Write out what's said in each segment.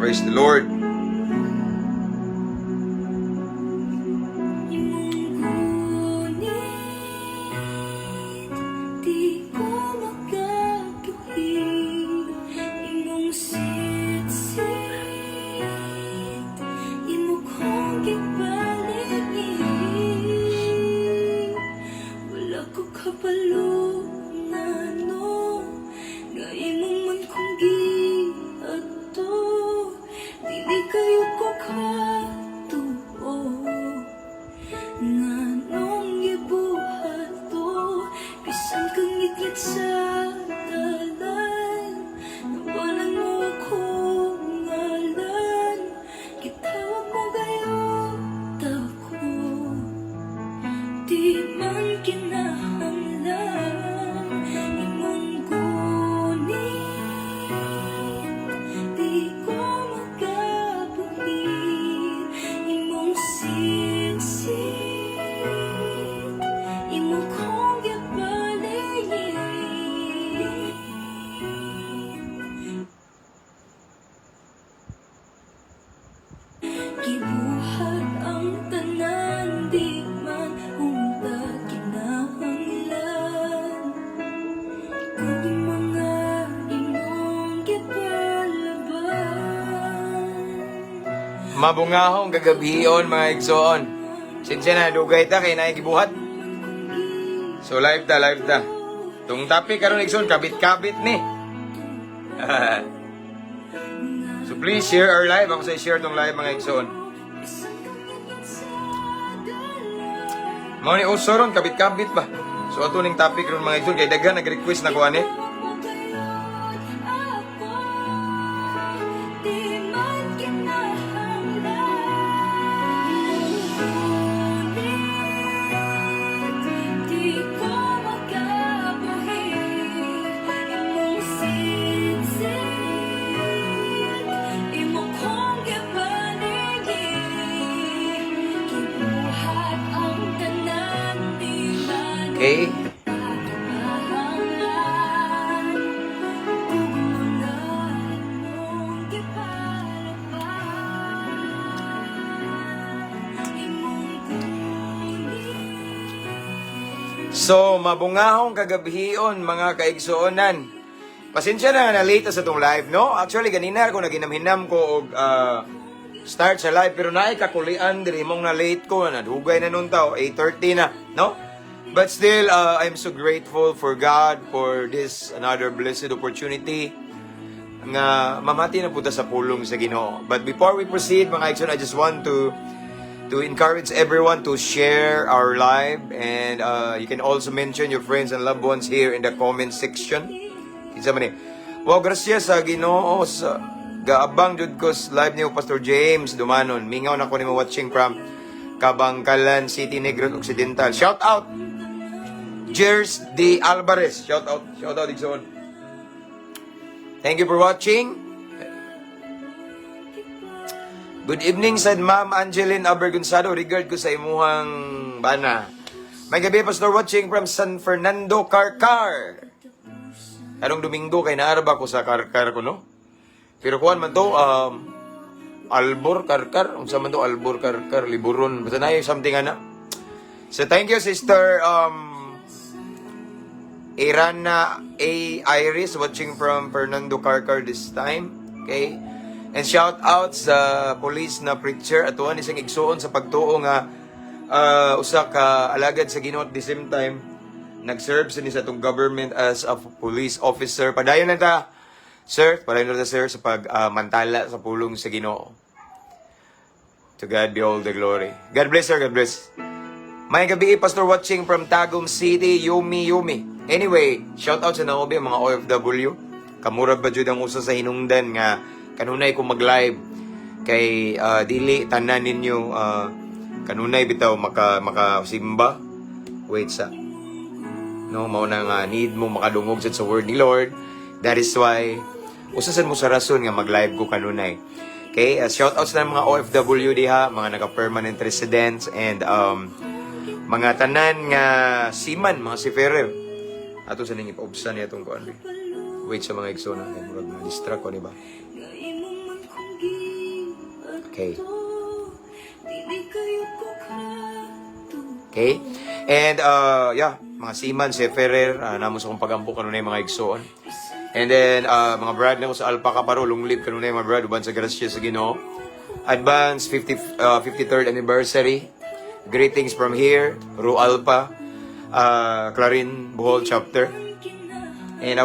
Praise the Lord. Imong gunit, di ko makabuhi. Imong sitsit, imo kong gipaligid. Wala ko kabalo ngano nga imo man kong giadto. Dili kayo ko katuo nganong gibuhat to. Bisan kang ngitngit sa dalan, nawalan mo akong ngalan. Gitawag mo gayud ako. Di man kinahanglan. Imong gunit, di ko makabuhi. Imong sitsit, imo kong gipaligid. Gibuhat ang tanan, di man unta kinahanglan. Kung mga imong gipalaban. Mabungahong kagabion, mga igsoon. Sinsya na, dugay ta kay naay gibuhat. So live ta, live ta. Tung topic karon, igsoon, kabit-kabit ni. So please share our live. Ako sa share tong live, mga igsoon. Bisan kang ngitngit sa dalan. Mao ni uso ron, kabit-kabit ba. So ato ning topic ron, mga igsoon, kay daghan nag-request na ko ani. Mo gayud ako. Di man kinahanglan. Ngunit di ko makabuhi. Imong sitsit, imo kong gipaligid. Gibuhat ang tanan, di man kinahanglan. Kung mga imong gipalaban. Imong gunit. So, mabungahong kagabhion, mga kaigsuonan. Pasensya na nga na late sa tong live, no? Actually, ganina ako naginamhinam ko og start sa live pero naay kakulian diri mong na late ko, nadugay na nun tao, 8:30 na, no? But still, I'm so grateful for God for this another blessed opportunity nga mamati na punta sa pulong sa Ginoo. But before we proceed, mga igsoon, I just want to encourage everyone to share our live and you can also mention your friends and loved ones here in the comment section. Kinsa man ni? Wow, grasya sa Ginoo sa gaabang jud ko sa live niyo, Pastor James Dumanon. Mingaw na ko nimo, watching from Kabangkalan City, Negros Occidental. Shout out Jers D. Alvarez. Shout out. Shout out, igsoon. Thank you for watching. Good evening sa Ma'am Angeline Abergonzado. Regard ko sa imuhang bana. Maayong gabii, Pastor, watching from San Fernando, Carcar. Karong Domingo kay naa ra ba ko sa Carcar ko, no? Pero kuan man to, Albor Carcar, unsa man to Albor Carcar, Liburon, basta na something ana. So thank you, Sister Irana A. Iris, watching from Fernando Carcar this time. Okay? And shout out sa police na preacher, atuan isang igsuon sa pagtuo nga usa ka alagad sa Ginoo, at the same time nag-serve sa ni sa atong government as a police officer. Padayon na ta, sir, padayon na ta, sir, sa pag mantala sa pulong sa Ginoo. To God be all the glory. God bless, sir. God bless. Maayong gabii, Pastor, watching from Tagum City, Yumi Yumi. Anyway, shout out sa Naobi, mga OFW. Kamura ba jud ang usa sa hinungdan nga kanunay ko mag-live kay dili tanan ninyo kanunay bitaw maka makasimba. Wait sa. No, mao na nga need mo makadungog sad sa word ni Lord. That is why usa sad mo sa rason nga mag-live ko kanunay. Okay, shout out sa mga OFW diha, mga naka-permanent residents and mga tanan nga seaman, mga seafarer. Ato sa ning ipaubsan niya itong kuan. Wait sa mga igsoon na kay murag na distract ko ni ba. Nga imo man kong gi Okay. Dili kayo ko kato. Okay? And yeah, mga seaman, si Ferrer, namo sa akong pagampo kanunay, mga igsoon. And then mga brad na ko sa Alpha Kaparo, long live kanunay, mga brad, uban sa grasya sa Ginoo. Advance 50, 53rd anniversary. Greetings from here, Ru Alpha, Clarin Bohol chapter. And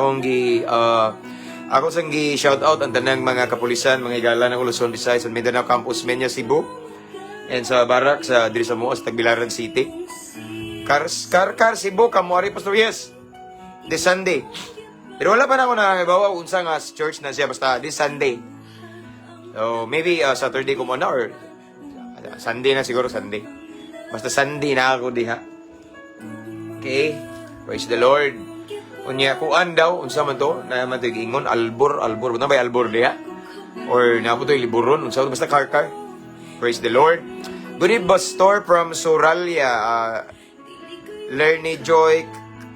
ako sang gi shout out ang tanang mga kapulisan, mga higala ng Luzon, Visayas, and Mindanao Campus, Osmeña, Cebu. And sa Barak, sa diri sa Muas, Tagbilaran City. Car Cebu, Kamuari, Pastor, yes. This Sunday. Pero wala pa na ako na unsa nga church na siya, basta this Sunday. So, maybe Saturday ko muna or Sunday na siguro, Sunday. Basta Sunday na ako diha. Okay? Praise the Lord. Unya, kuan daw, unsa man to, na man to ingon, albor, albor, na ba albor diha? Or na po to liburon, unsa basta car car. Praise the Lord. Good evening, Pastor from Soralia. Lerny Joy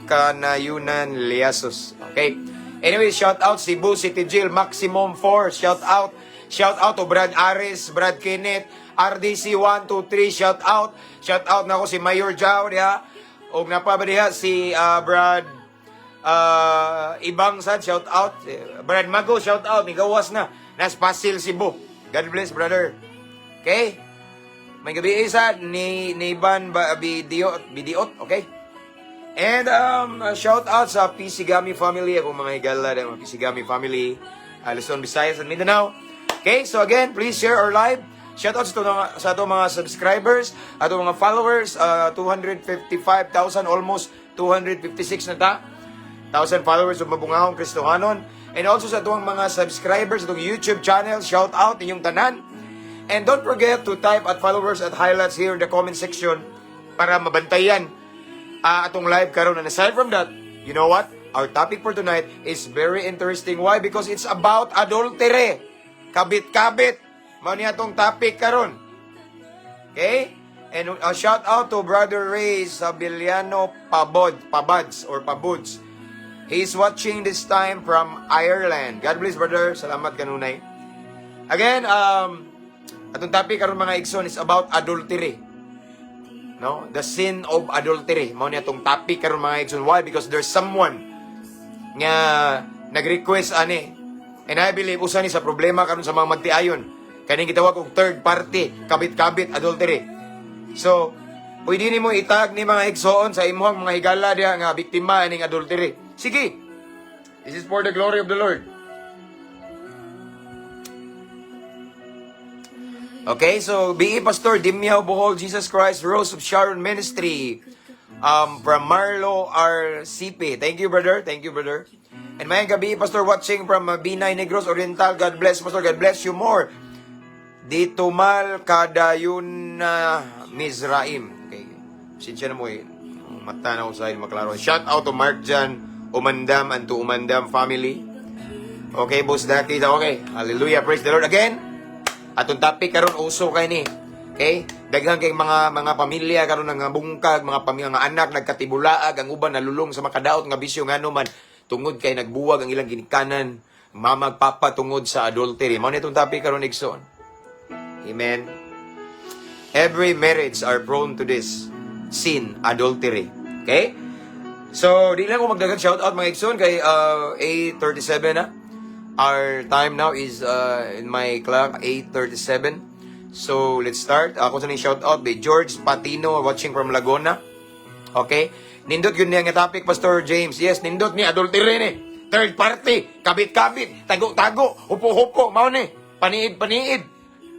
Kanayunan Liasos. Okay. Anyway, shout out Cebu City Jail Maximum 4. Shout out. Shout out to Brad Aris, Brad Kenneth, RDC 1, 2, 3. Shout out. Shout out na ako si Mayor Jao diha. Og napa ba diha si Brad Ibang sad, shout out. Eh, Brad Mago, shout out. Migawas na. Nas Pasil Cebu. God bless, brother. Okay? May gabi isa ni Ivan ba video bidiot, okay? And shout out sa Pisigami family, akong mga higala, mga Pisigami family, Luzon, Visayas, and Mindanao. Okay, so again, please share our live. Shout out sa ato mga subscribers, ato mga followers, 255,000, almost 256 na ta. 1,000 followers of Mabungahong Kristohanon. And also sa atong mga subscribers, atong YouTube channel, shout out inyong tanan. And don't forget to type @followers, @highlights here in the comment section para mabantayan atong live karon. And aside from that, you know what? Our topic for tonight is very interesting. Why? Because it's about adultery. Kabit-kabit. Mao ni atong topic karon. Okay? And shout out to Brother Ray Sabiliano Pabod, Pabads or Pabuds. He's watching this time from Ireland. God bless, brother. Salamat kanunay. Again, atong topic karon, mga igsoon, is about adultery. No? The sin of adultery. Mao ni atong topic karon, mga igsoon. Why? Because there's someone nga nag-request ani. And I believe usa ni sa problema karon sa mga magtiayon. Kaning gitawag og third party, kabit-kabit adultery. So, pwede nimo itag ni, mga igsoon, sa imong mga higala diha nga biktima aning adultery. Sige. This is for the glory of the Lord. Okay, so BE Pastor Dimiao Bohol, Jesus Christ Rose of Sharon Ministry. From Marlo RCP. Thank you, brother. Thank you, brother. And may gabi, Pastor, watching from Binay, Negros Oriental. God bless, Pastor. God bless you more. Ditumal Kadayun na Mizraim. Okay. Sinsya na mo eh. Mata na ko sa maklaro. Shout out to Mark Jan Umandam and to Umandam family. Okay, Boss Daki. Okay. Hallelujah. Praise the Lord again. Atong topic karon uso kay ni. Okay? Daghan kay mga pamilya karon nga bungkag, mga pamilya nga anak nagkatibulaag, ang uban nalulong sa makadaot nga bisyo, ngano man tungod kay nagbuwag ang ilang ginikanan, mama papa, tungod sa adultery. Mao ni itong topic karon, igsoon. Amen. Every marriage are prone to this sin, adultery. Okay? So, di lang ko magdaghang shout out, mga igsoon, kay 8:37 na. Our time now is in my clock 8:37. So, let's start. Ako sa ning shout out by George Patino watching from Laguna. Okay? Nindot yun niya nga topic, Pastor James. Yes, nindot ni adultery ni. Third party, kabit-kabit, tago-tago, hupo-hupo, mao ni. Paniid-paniid.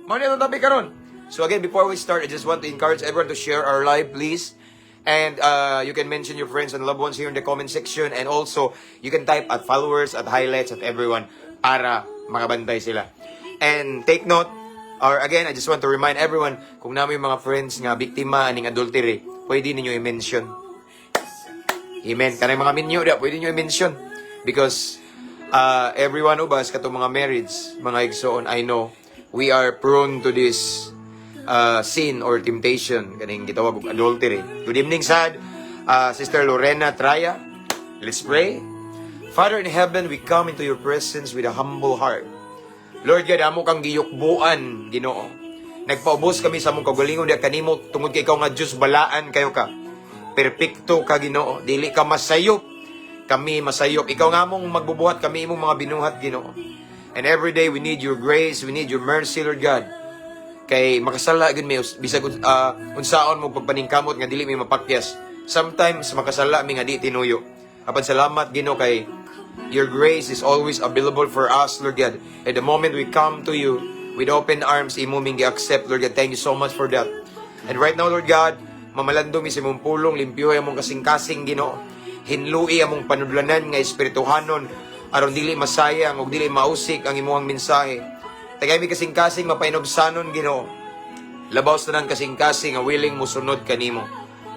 Mao ni atong topic karon. So again, before we start, I just want to encourage everyone to share our live, please. And you can mention your friends and loved ones here in the comment section. And also, you can type @followers, @highlights, at everyone para makabantay sila. And take note, or again, I just want to remind everyone, kung naa moy mga friends nga biktima aning adultery, pwede ninyo i-mention. Amen. Kanang mga minyo da, pwede nyo i-mention. Because every one of us, katong mga marriage, mga igsoon, I know, we are prone to this sin or temptation, kaning gitawag og adultery. Good evening, sad. Sister Lorena Traya. Let's pray. Father in heaven, we come into your presence with a humble heart. Lord God, amo kang giyukbuan, Ginoo. Nagpaubos kami sa among kaugalingon diha kanimo tungod kay ikaw nga Dios, balaan kayo ka. Perpekto ka, Ginoo, dili ka masayop. Kami masayop. Ikaw nga among magbubuhat, kami imong mga binuhat, Ginoo. And every day we need your grace, we need your mercy, Lord God. Kay makasala gyud mi bisag unsaon mo pagpaningkamot nga dili mi mapakyas. Sometimes makasala mi nga di tinuyo. Apan salamat, Ginoo, kay your grace is always available for us, Lord God. At the moment we come to you with open arms, imo ming gi-accept, Lord God. Thank you so much for that. And right now, Lord God, mamalando mi sa imong pulong, limpyuhay among kasing-kasing, Ginoo. Hinlui among panudlanan nga espirituhanon aron dili masayang ug dili mausik ang imong mensahe. Tagay mi kasing-kasing mapainubsanon, Ginoo. Labaw sa nang kasing-kasing nga willing musunod kanimo.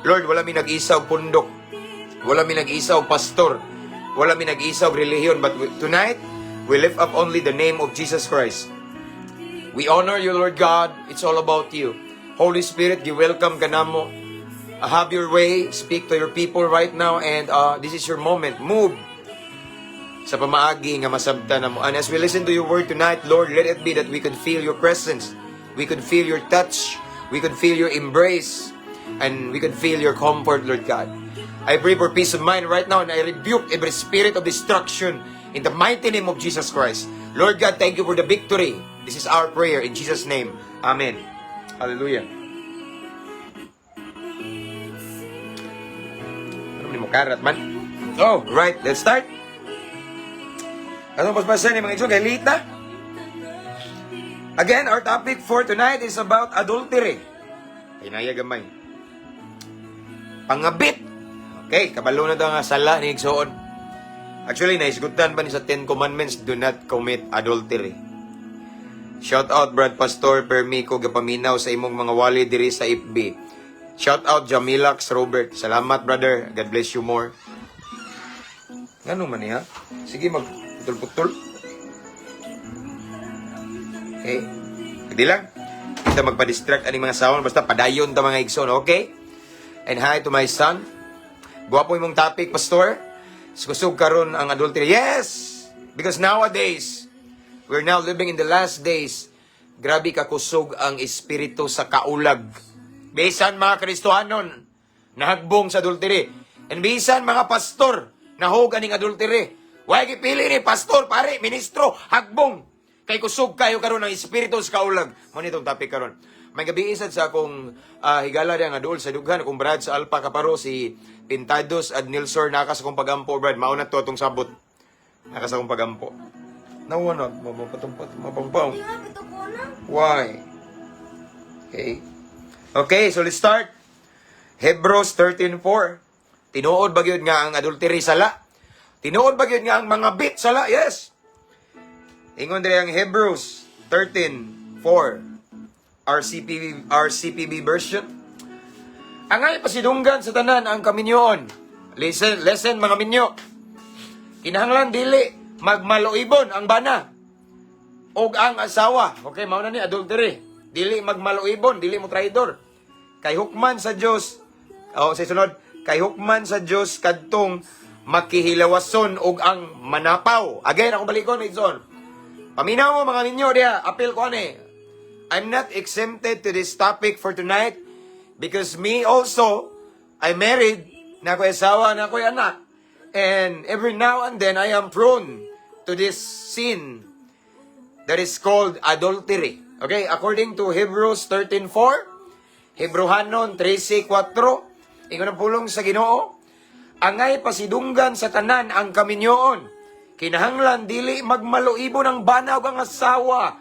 Lord, wala mi nag-isa og pundok. Wala mi nag-isa og pastor. Wala mi nag-isa og relihiyon. But tonight, we lift up only the name of Jesus Christ. We honor you, Lord God. It's all about you. Holy Spirit, you welcome ka namo. Have your way. Speak to your people right now. And this is your moment. Move sa pamaagi nga masabtan namo. And as we listen to your word tonight, Lord, let it be that we could feel your presence. We could feel your touch. We could feel your embrace. And we could feel your comfort, Lord God. I pray for peace of mind right now and I rebuke every spirit of destruction in the mighty name of Jesus Christ. Lord God, thank you for the victory. This is our prayer in Jesus' name. Amen. Hallelujah. Ano man mo karat man? Oh, right. Let's start. Ano paspasan ni mga igsoon? Kay late na. Again, our topic for tonight is about adultery. Kay naya gamay. Pangabit. Okay, kabalo na to nga sala ni igsoon. Actually, naisgutan pa ni sa Ten Commandments, do not commit adultery. Shout out Brad Pastor Permico, gapaminaw sa imong mga wali diri sa FB. Shout out Jamilax Robert. Salamat, brother. God bless you more. Ngano man niya? Sige, mag putol-putol. Okay. Hindi lang. Kita magpa-distract aning mga sound. Basta padayon ta, mga igsoon, okay? And hi to my son. Guwapo imong topic, Pastor. Kusog karon ang adultery. Yes! Because nowadays, we're now living in the last days. Grabe ka kusog ang espiritu sa kaulag. Bisan mga Kristohanon, nahagbong sa adultery. And bisan mga pastor, nahog aning adultery. Way gipili ni pastor, pare, ministro, hagbong. Kay kusog kayo karon ang espiritu sa kaulag. Mo nitong topic karon. May gabi isad sa akong higala diya nga duol sa dughan akong brad sa Alpa Kaparo, si Pintados ad Nilsor, naka sa akong pagampo, brad. Mao na to atong sabot. Naka sa akong pagampo. Nawa na mapatumpat mapampaw. Why? Okay. Okay, so let's start. Hebrews 13:4. Tinuod ba gyud nga ang adultery sala? Tinuod ba gyud nga ang mangabit sala? Yes. Ingon diri ang Hebrews 13:4. RCPB, RCPB version. Angay pasidunggan sa tanan ang kaminyoon. Listen, listen, mga minyo. Kinahanglan dili magmaluibon ang bana og ang asawa. Okay, mao na ni adultery. Dili magmaluibon, dili mo traidor. Kay hukman sa Dios, oh, sa sunod, kay hukman sa Dios kadtong makihilawason og ang manapaw. Again, ako balikon, Maidson. Paminaw mo, mga minyo diha, apil ko ani. I'm not exempted to this topic for tonight because me also, I married, na ako'y asawa, na ako'y anak. And every now and then, I am prone to this sin that is called adultery. Okay, according to Hebrews 13:4, Hebrehanon 13:4, ingon ang pulong sa Ginoo, angay pasidunggan sa tanan ang kaminyoon. Kinahanglan dili magmaluibon ang bana ug ang asawa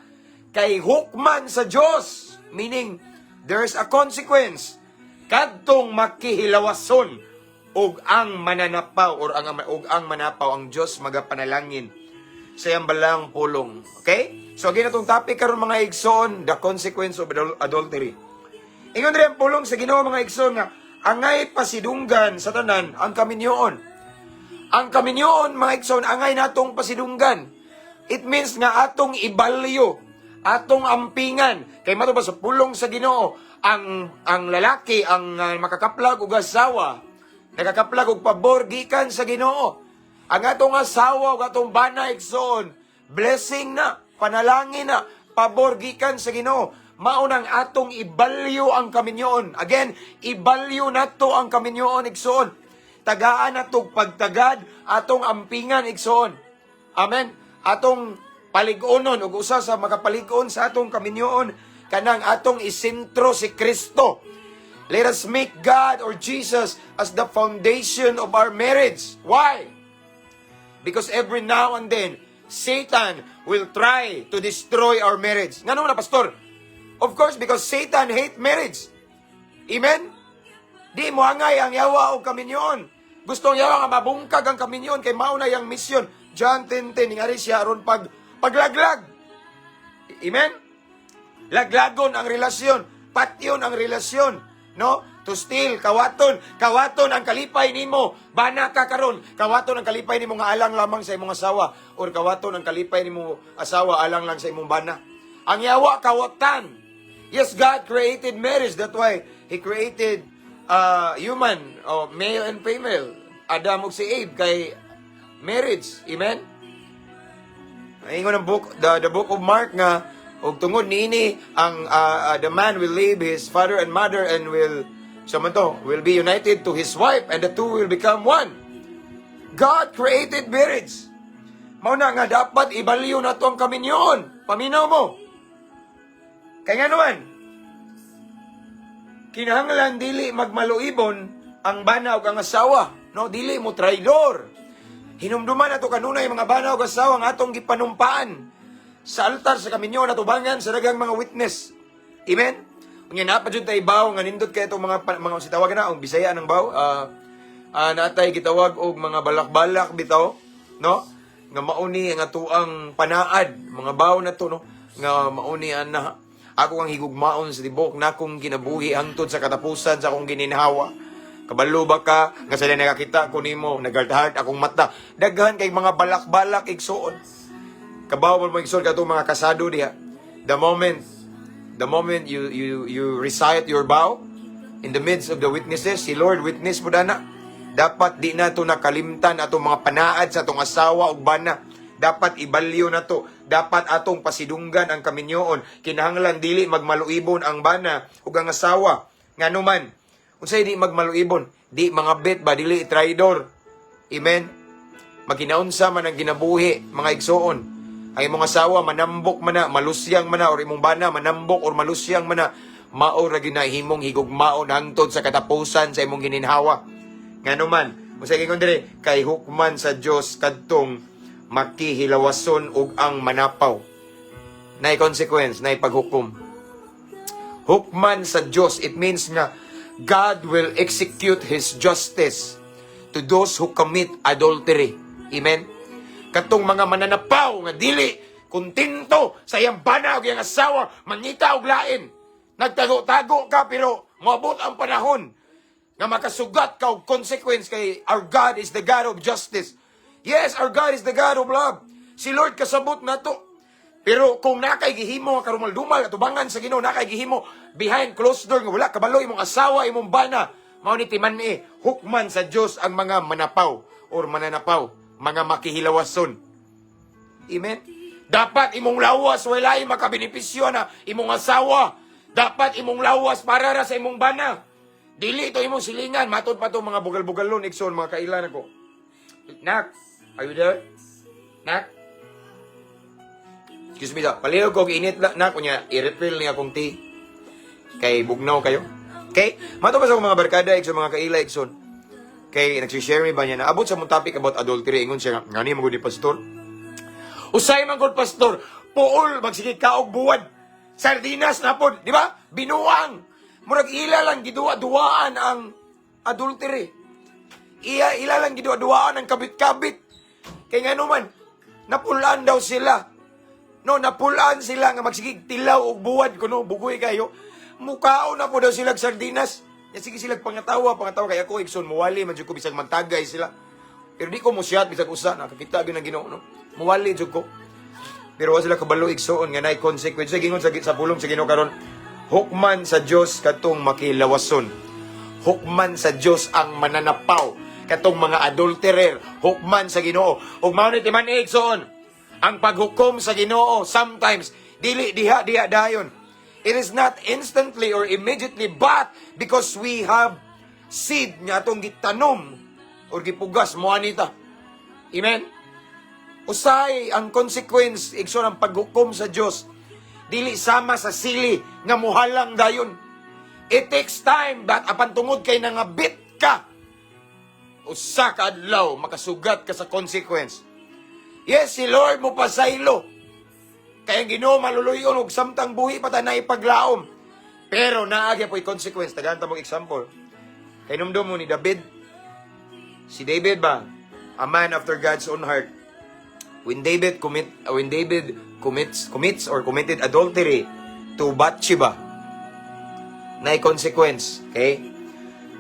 kay hukman sa Dios. Meaning, there's a consequence. Kadtong makihilawason ug ang mananapaw or ang ug ang manapaw, ang Dios magapanalangin sa iyang balang pulong. Okay? So again, atong topic karon, mga igsoon, the consequence of adultery. Ingon rin ang pulong sa Ginoo, mga igsoon, nga angay pasidunggan sa tanan ang kaminyoon. Ang kaminyoon, mga igsoon, angay natong pasidunggan. It means nga atong ibalyo, atong ampingan. Kay mato ba sa pulong sa Ginoo, ang lalaki ang makakaplag og asawa, nakakaplag og pabor gikan sa Ginoo. Ang atong asawa ug atong bana, igsoon, blessing na, panalangin na, pabor gikan sa Ginoo. Mao nang atong ibalyo ang kaminyoon. Again, ibalyo nato ang kaminyoon, igsoon. Tagaan nato pagtagad atong ampingan, igsoon. Amen. Atong palig-onon ug usa sa makapalig-on sa atong kaminyoon kanang atong isentro si Kristo. Let us make God or Jesus as the foundation of our marriage. Why? Because every now and then, Satan will try to destroy our marriage. Ngano na, Pastor? Of course, because Satan hate marriage. Amen? Di mo angay ang yawa og kaminyoon. Gusto ang yawa nga mabungkag ang kaminyoon kay mao na yang mission. John 10:10, ngari siya aron paglaglag. Amen? Laglagon ang relasyon, patyon ang relasyon, no? To steal, kawaton, kawaton ang kalipay nimo. Bana ka karon, kawaton ang kalipay nimo nga alang lamang sa imong asawa or kawaton ang kalipay nimo asawa alang lang sa imong bana. Ang yawa kawatan. Yes, God created marriage. That's why He created human, oh, male and female. Adam ug si Eve kay marriage. Amen? Ingon ang book, the book of Mark nga og tungod niini ang the man will leave his father and mother and will sa man to, will be united to his wife and the two will become one. God created marriage. Mao na nga dapat ibaliw nato ang kaminyoon. Paminaw mo. Kay nga naman, kinahanglan dili magmaluibon ang bana ug ang asawa, no? Dili mo traidor. Hinumduman nato kanunay, mga bana ug asawa, ang atong gipanumpaan sa altar sa kaminyoon, atubangan sa daghang mga witness. Amen. Unya naa pa jud tay vow nga nindot kay itong mga si tawag na ang Bisaya ng vow, natay gitawag og mga balak-balak bitaw, no? Nga mauni ang atuang panaad, mga vow na to, no? Nga mauni ana ako ang higugmaon sa tibok nakong kinabuhi hangtod sa katapusan sa akong gininhawa. Kabalo ba ka nga sa nakakita ko nimo nag-heart akong mata. Daghan kay mga balak-balak, igsuon. Kabaw mo, igsuon, katong mga kasado diha. The moment you recite your vow in the midst of the witnesses, si Lord witness mo dana. Dapat di na to nakalimtan atong mga panaad sa atong asawa ug bana. Dapat ibalyo na to. Dapat atong pasidunggan ang kaminyoon. Kinahanglan dili magmaluibon ang bana ug ang asawa. Ngano man? Unsay di magmaluibon? Di mga bet ba, dili traidor. Amen. Maginaunsa man ang ginabuhi, mga igsuon. Ang imong asawa manambok man na, malusyang man na, or imong bana manambok or malusyang man na, mao ra ginahimong higugmaon hangtod sa katapusan sa imong gininhawa. Ngano man? Unsay gingon diri? Kay hukman sa Dios kadtong makihilawason ug ang manapaw. Nay consequence, nay paghukom. Hukman sa Dios, it means nga God will execute His justice to those who commit adultery. Amen? Katong mga mananapaw nga dili kontento sa iyang bana o iyang asawa, mangita og lain. Nagtago-tago ka pero moabot ang panahon nga makasugat ka og consequence kay our God is the God of justice. Yes, our God is the God of love. Si Lord kasabot na to. Pero kung nakay gihimo nga karumal-dumal atubangan sa Ginoo, nakay gihimo behind closed door nga wala kabalo imong asawa, imong bana, mao ni timan-i, hukman sa Dios ang mga manapaw or mananapaw, mga makihilawason. Amen. Dapat imong lawas walay makabenepisyo na imong asawa. Dapat imong lawas para ra sa imong bana. Dili to imong silingan, matod pa to mga bugal-bugalon, igsoon, mga kailan ako. Nak, are you there? Nak? Excuse me da, palihog ko init la nak, unya i-refill niya akong tea. Kay bugnaw kayo. Okay? Mato pa sa akong mga barkada, igsoon, mga kaila, igsoon. Kay nagsishare mi ba niya na abot sa mong topic about adultery, ingon siya nga, ngani mo gud ni Pastor. Usay man gud, Pastor, puol magsige kaog buwad. Sardinas na pod, di ba? Binuang. Murag ila lang giduwa-duwaan ang adultery. Iya ila lang giduwa-duwaan ang kabit-kabit. Kay ngano man, napulaan daw sila. No, napulaan sila nga magsigig tilaw og buwad kuno, bugoy kayo. Mukaon na po daw sila og sardinas. Ya, sige sila pangatawa, pangatawa kay ako, igsoon, muwali man jud ko bisag magtagay sila. Pero di ko mo shot bisag usa, nakakita gyud ng Ginoo, no. Muwali jud ko. Pero wa sila kabalo, igsoon, nga naay consequence. Gingon sa pulong sa Ginoo karon, hukman sa Dios katong makilawason. Hukman sa Dios ang mananapaw, katong mga adulterer, hukman sa Ginoo. Ug mao ni timan igsoon, ang paghukom sa Ginoo sometimes dili diha diha dayon. It is not instantly or immediately, but because we have seed nga atong gitanom or gipugas, mo anita. Amen? Usahay ang consequence, igsoon, ang paghukom sa Dios dili sama sa sili nga muhalang dayon. It takes time, but apan tungod kay nangabit ka, usa ka adlaw makasugat ka sa consequence. Yes, si Lord mo pasaylo. Kay ang Ginoo maluluyon ug samtang buhi pa ta naipaglaom. Pero naa gyapoy consequence. Tagaan ta mong example. Kay numdum mo ni David. Si David ba? A man after God's own heart. When David commits commits or committed adultery to Bathsheba, naay consequence, okay?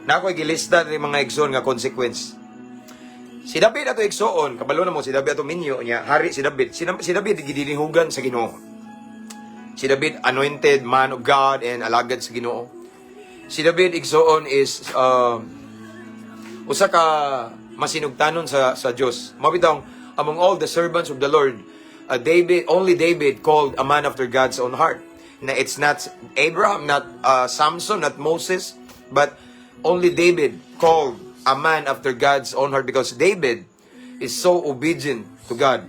Na ako'y gilista ni mga igsoon nga consequence. Si David ato, igsoon, kabalo na mo si David ato, minyo niya, hari si David. Si David gidinihugan sa Ginoo. Si David, anointed man of God and alagad sa Ginoo. Si David, igsoon, is usa ka masinugtanon sa Dios. Mao bitawng among all the servants of the Lord, David, only David called a man after God's own heart. Na it's not Abraham, not Samson, not Moses, but only David called a man after God's own heart because David is so obedient to God.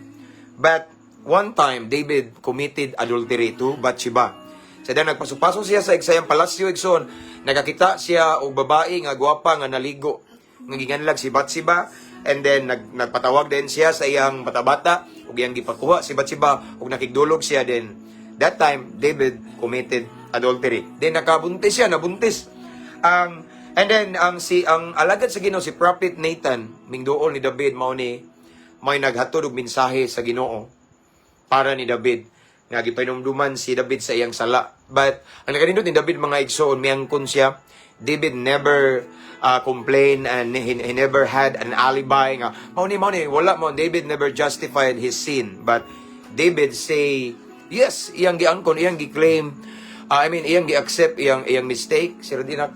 But one time, David committed adultery to Bathsheba. Sa dan nagpasok-pasok siya sa iyang palasyo, igsoon, nakakita siya og babae nga gwapa nga naligo nga ginganlag si Bathsheba, and then nagpatawag din siya sa iyang bata-bata ug iyang gipakuha si Bathsheba ug nakigdulog siya. Then that time David committed adultery. Then nakabuntis siya, nabuntis. Ang and then ang alagad sa Ginoo, si Prophet Nathan, mingduol ni David, mao ni may naghatod og mensahe sa Ginoo para ni David nga gipahinumduman si David sa iyang sala. But ang nakanindot ni David, mga igsoon, miangkon siya. David never complain and he never had an alibi nga mao ni wala mo. David never justified his sin, but David say yes, iyang giangkon, iyang gi-claim, I mean, iyang gi-accept iyang mistake. Sir Dinak,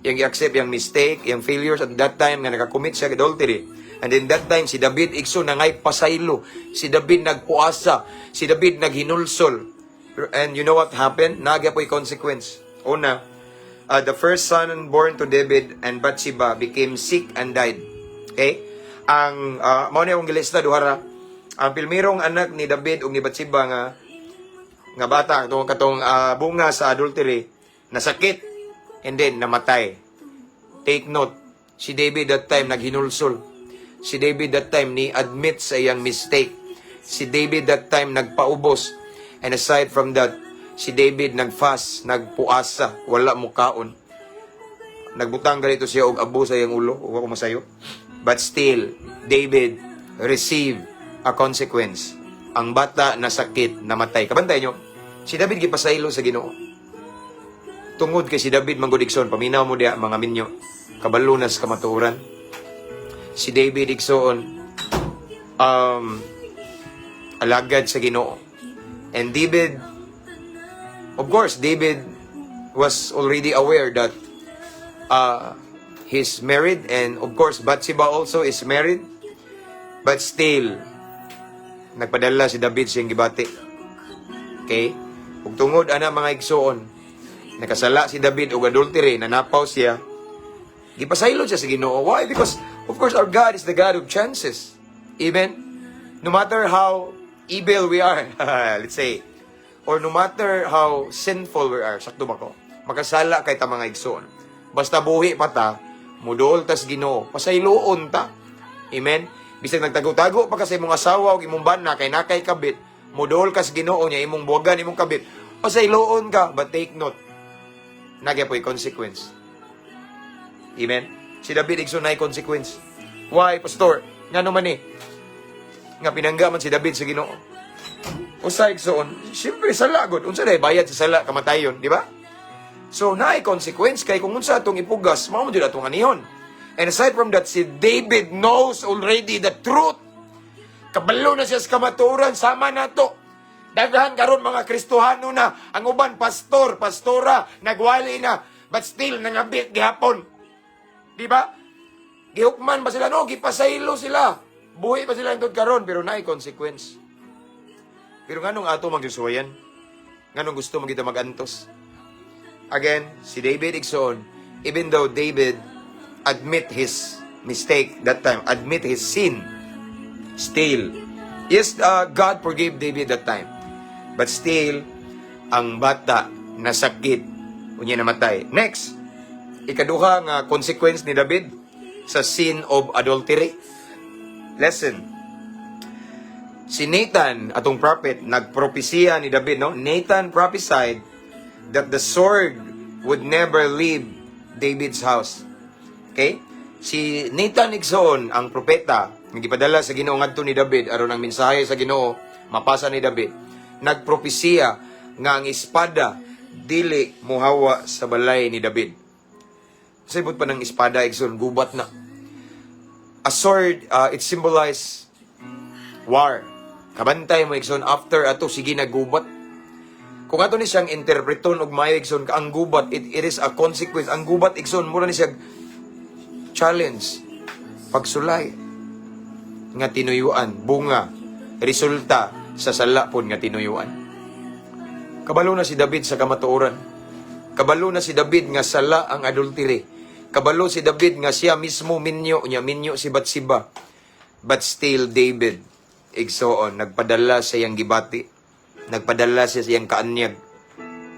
iyang gi-accept iyang mistake, iyang failures at that time nga nakakommit siya adultery. And in that time, si David, igsoon, nangay pasaylo. Si David nagpuasa. Si David naghinulsol. And you know what happened? Naa gyapoy consequence. Una, the first son born to David and Bathsheba became sick and died. Okay? Ang mao ni akong gilista duha ra. Ang pilmirong anak ni David ug ni Bathsheba nga bata katong bunga sa adultery, nasakit and then namatay. Take note, si David that time naghinulsol. Si David that time ni admit sa iyang mistake. Si David that time nagpaubos. And aside from that, si David nagfast, nagpuasa, wala mo kaon. Nagbutang ganito siya og abo sa iyang ulo, ug ako masayo. But still, David received a consequence. Ang bata nasakit, namatay. Kabantay nyo, si David gipasaylo sa Ginoo. Tungod kay si David man gud, igsoon, paminaw mo diya, mga minyo, kabalo na sa kamatuoran. Si David, igsoon, alagad sa Ginoo. And David, of course, David was already aware that he's married and of course Bathsheba also is married. But still, nagpadala si David sa iyang gibati. Okay? Ug tungod ana, mga igsoon, nakasala si David og adultery, nanapaw siya, gipasaylo siya sa Ginoo. Why? Because of course our God is the God of chances. Amen? No matter how evil we are, let's say, or no matter how sinful we are, sakto ba ko? Makasala kay ta, mga igsoon. Basta buhi pa ta, muduol tas Ginoo, pasayloon ta. Amen? Bisag nagtago-tago pa ka sa imong asawa o imong bana kay naa kay kabit, muduol ka sa Ginoo niya, imong buwagan imong kabit, pasayloon ka, but take note, naa gyapoy consequence. Amen? Si David, igsoon, naay consequence. Why, pastor? Ngano man eh? Nga pinangga man si David sa Ginoo. Usa, igsoon, siyempre sala gud. Unsa day bayad sa sala? Kamatayon, di ba? So naay consequence kay kung unsa atong ipugas, mao man jud atong anihon. And aside from that, si David knows already the truth. Kabalo na siya sa kamatuoran, sama nato. Daghan karon mga Kristohano na, ang uban pastor, pastora, nagwali na, but still nangabit gihapon. Di ba? Gihukman ba sila? No, gipasaylo sila. Buhi pa sila hangtod karon pero naay consequence. Pero nganong ato magsusuwayan? Nganong gusto mo kita magantos? Again, si David, igsoon, even though David admit his mistake that time, admit his sin, still, yes, God forgave David that time. But still, ang bata nasakit, unya namatay. Next, ikaduha nga consequence ni David sa sin of adultery. Lesson. Si Nathan, atong prophet, nagpropesiya ni David, no? Nathan prophesied that the sword would never leave David's house. Okay? Si Nathan, igsoon, ang propeta, nga gipadala sa Ginoo ngadto ni David aron ang mensahe sa Ginoo mapasa ni David. Nagpropesiya nga ang espada dili muhawa sa balay ni David. Sa ibot pa ng espada, igsoon, gubat na. A sword, it symbolize war. Kabantay mo, igsoon, after ato sige nagubat. Kung ato ni siyang interpreton og maayo, igsoon, ang gubat, it is a consequence. Ang gubat, igsoon, mura ni siya challenge, pagsulay nga tinuyuan, bunga, resulta sa sala pud nga tinuyuan. Kabalo na si David sa kamatuoran. Kabalo na si David nga sala ang adultery. Kabalo si David nga siya mismo minyo, nya minyo si Bathsheba. But still David, igsoon, nagpadala sa iyang gibati. Nagpadala siya sa iyang kaanyag.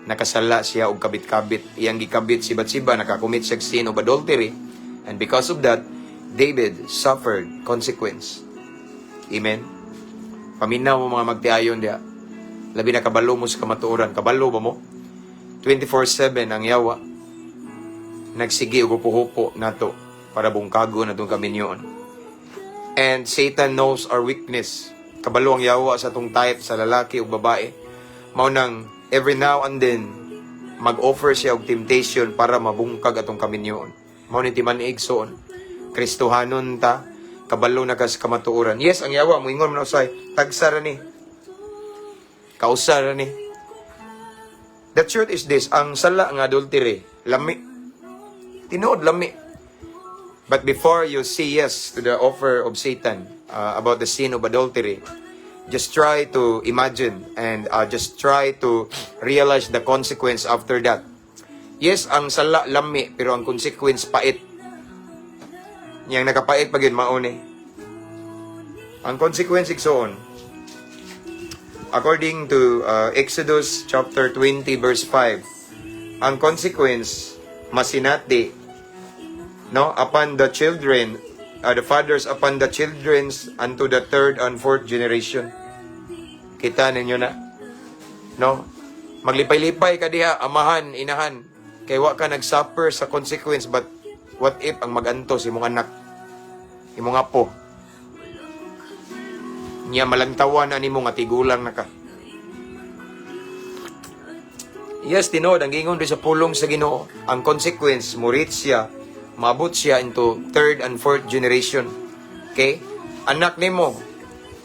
Nakasala siya og kabit-kabit. Iyang gikabit si Bathsheba, nakakommit siya sin of adultery. And because of that, David suffered consequence. Amen? Paminaw mo, mga magtiayon diha. Labi na kabalo mo sa kamatuoran. Kabalo ba mo? 24/7 ang yawa nagsige og hupo-hupo nato para bungkago na itong kaminyoon. And Satan knows our weakness. Kabalo ang yawa sa atong type sa lalaki o babae. Mao nang every now and then mag-offer siya og temptation para mabungkag atong kaminyoon. Mao ni timan-ig, igsoon. Kristohanon ta, kabalo na kas kamatuoran. Yes, ang yawa moingon man usay, tagsa ra ni. Kausa ra ni. The truth is this, ang sala nga adultery, lami. Tinuod lami. But before you say yes to the offer of Satan about the sin of adultery, just try to imagine and just try to realize the consequence after that. Yes, ang sala lami, pero ang consequence pait. Yang nakapait pag yun, mauni. Ang consequence, igsoon, according to Exodus chapter 20 verse 5, ang consequence masinati, no, upon the children, the fathers upon the children's unto the third and fourth generation. Kita ninyo na, no? Maglipay-lipay ka diha, amahan, inahan, kay wa ka nag-suffer sa consequence, but what if ang magantos imong anak, imong apo, niya malantawan na nimo nga tigulang na ka? Yes, tinuod ang gingon sa pulong sa Ginoo. Ang consequence mo reach siya, maabot siya into third and fourth generation. Okay? Anak nimo,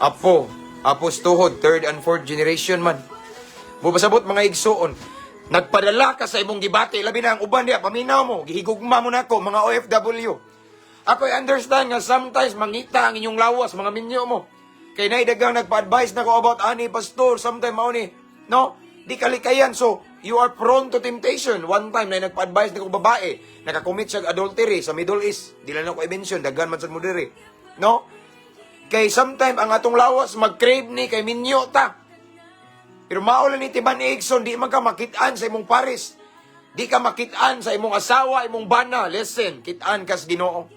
apo, apos tuhod, third and fourth generation man. Mubasabot, mga igsuon, nagpadala ka sa imong gibati, labi na ang uban diya, paminaw mo, gihigugma mo nako, mga OFW. Ako I understand nga sometimes mangita ang inyong lawas, mga minyo mo. Kay nay dagang nagpa-advise nako about ani, "Pastor, sometimes mao ni, no? Di kalikayan." So, you are prone to temptation. One time na nagpa-advise nako babae, nakakommit siya adultery sa Middle East. Di lang ako i-mention, daghan man sad mo diri. No? Kay sometime ang atong lawas mag-crave ni kay minyo ta. Pero mao lang ni timan, igsoon, di man ka makitaan sa imong pares. Di ka makitaan sa imong asawa, imong bana. Listen, kitaan kas Ginoo.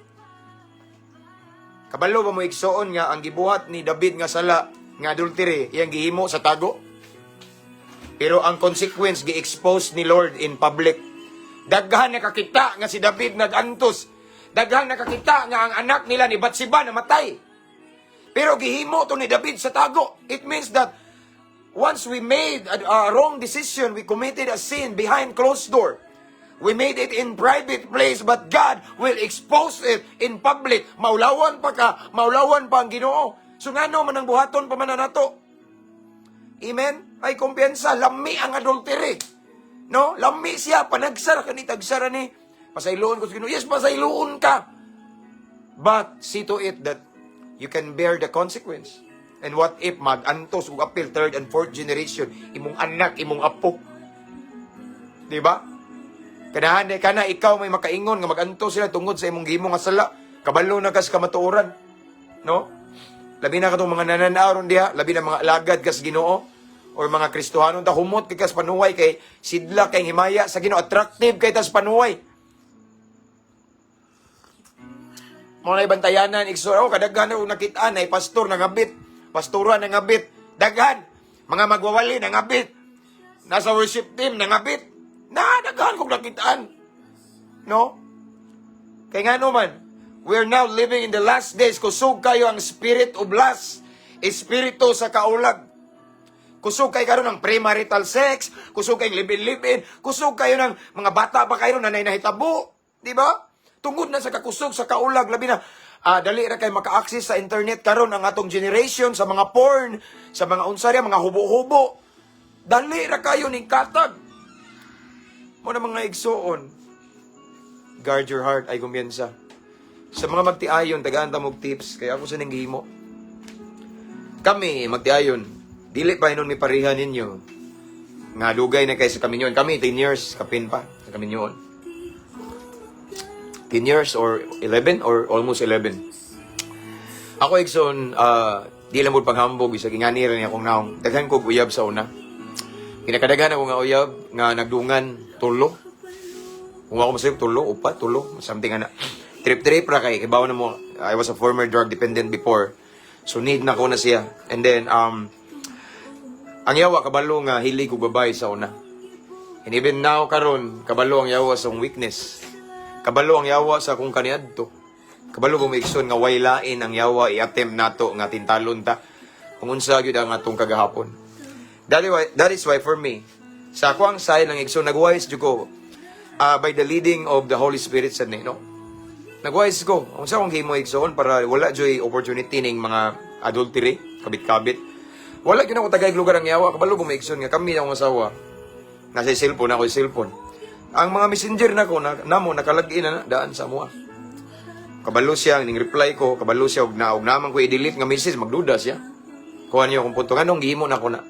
Kabalo ba mo, igsoon, nga ang gibuhat ni David nga sala nga adultery, iyang gihimo sa tago? Pero ang consequence gi-expose ni Lord in public. Daghan nakakita nga si David nagantos. Daghan nakakita nga ang anak nila ni Bathsheba namatay. Pero gihimo to ni David sa tago. It means that once we made a wrong decision, we committed a sin behind closed door. We made it in private place, but God will expose it in public. Maulawan pa ka, maulawan pa ang Ginoo. So ngano man ang buhaton pa man na nato? Amen? Ay kumpiyansa, lami ang adultery. No? Lami siya, panagsara ka ni, tagsara ni. Pasayloon ko sa Ginoo. Yes, pasayloon ka. But see to it that you can bear the consequence. And what if mag-antos ug apil third and fourth generation, imong anak, imong apo? Di ba? Kanahan di kana ikaw may makaingon nga mag-antos sila tungod sa imong gihimo nga sala. Kabalo na kas kamatuoran. No? Labi na katong mga nananaw ron diha, labi na mga alagad kas Ginoo or mga Kristohanon ta, humot kay kas panuway kay sidla kay himaya sa Ginoo, attractive kay tas panuway. Mao na bantayanan, igsoon. Ako kadaghan na nakit-an ay pastor nangabit, pastora nangabit, daghan mga magwawali nangabit, nasa worship team nangabit. Na daghan kog nakitaan. No? Kay nga man, we are now living in the last days. Kusog kayo ang spirit of lust, espiritu sa kaulag. Kusog kay karon ng premarital sex, kusog kay live-in-live-in, kusog kayo ng mga bata pa kayo na nahitabo, di ba? Tungod na sa kakusog sa kaulag, labi na dali ra kay maka-access sa internet karon ang atong generation sa mga porn, sa mga unsarya, mga hubo-hubo. Dali ra kayo ning katag. Mao na, mga igsuon, guard your heart ay kumpiyansa. Sa mga magtiayon, tagaan ta mog tips, kaya ako sa ning gihimo. Kami, magtiayon, dili pa hinon mi pareha ninyo nga dugay na kay sa kaminyoon. Kami, 10 years, kapin pa sa kaminyoon. 10 years or 11 or almost 11. Ako, igsoon, di lang mo paghambog, bisag ingani ra ni akong naong. Daghan ko uyab sa una. Kinakadaghan ako nga uyab nga nagdungan tulo. Kung ako masayop, tulo, upat, tulo, something ana. Trip-trip ra kay kibaw na mo, I was a former drug dependent before. So need na ko na siya. And then, ang yawa kabalo nga hilig og babae sa una. And even now karon, kabalo ang yawa sa akong weakness. Kabalo ang yawa sa akong kaniadto. Kabalo ko maigsoon nga way lain ang yawa i-attempt nato nga tintalon ta kung unsa gyud ang atong kagahapon. That is why for me, sa ako ang side ng igsoon, nagwise jud ko by the leading of the Holy Spirit sa ni, no? Nagwise ko. Kung sa akong himo, igsoon, para wala joy opportunity ning mga adultery, kabit-kabit. Wala gyud ako tagay lugar ang yawa. Kabalo ko maigsoon nga kami akong asawa. Nasa cellphone ako, cellphone. Ang mga messenger nako na namo nakalagin na daan sa amoa. Kabalo siya ning reply ko, kabalo siya og naman ko i-delete nga message, magduda siya. Kuha niyo akong punto nganong gihimo na ko na.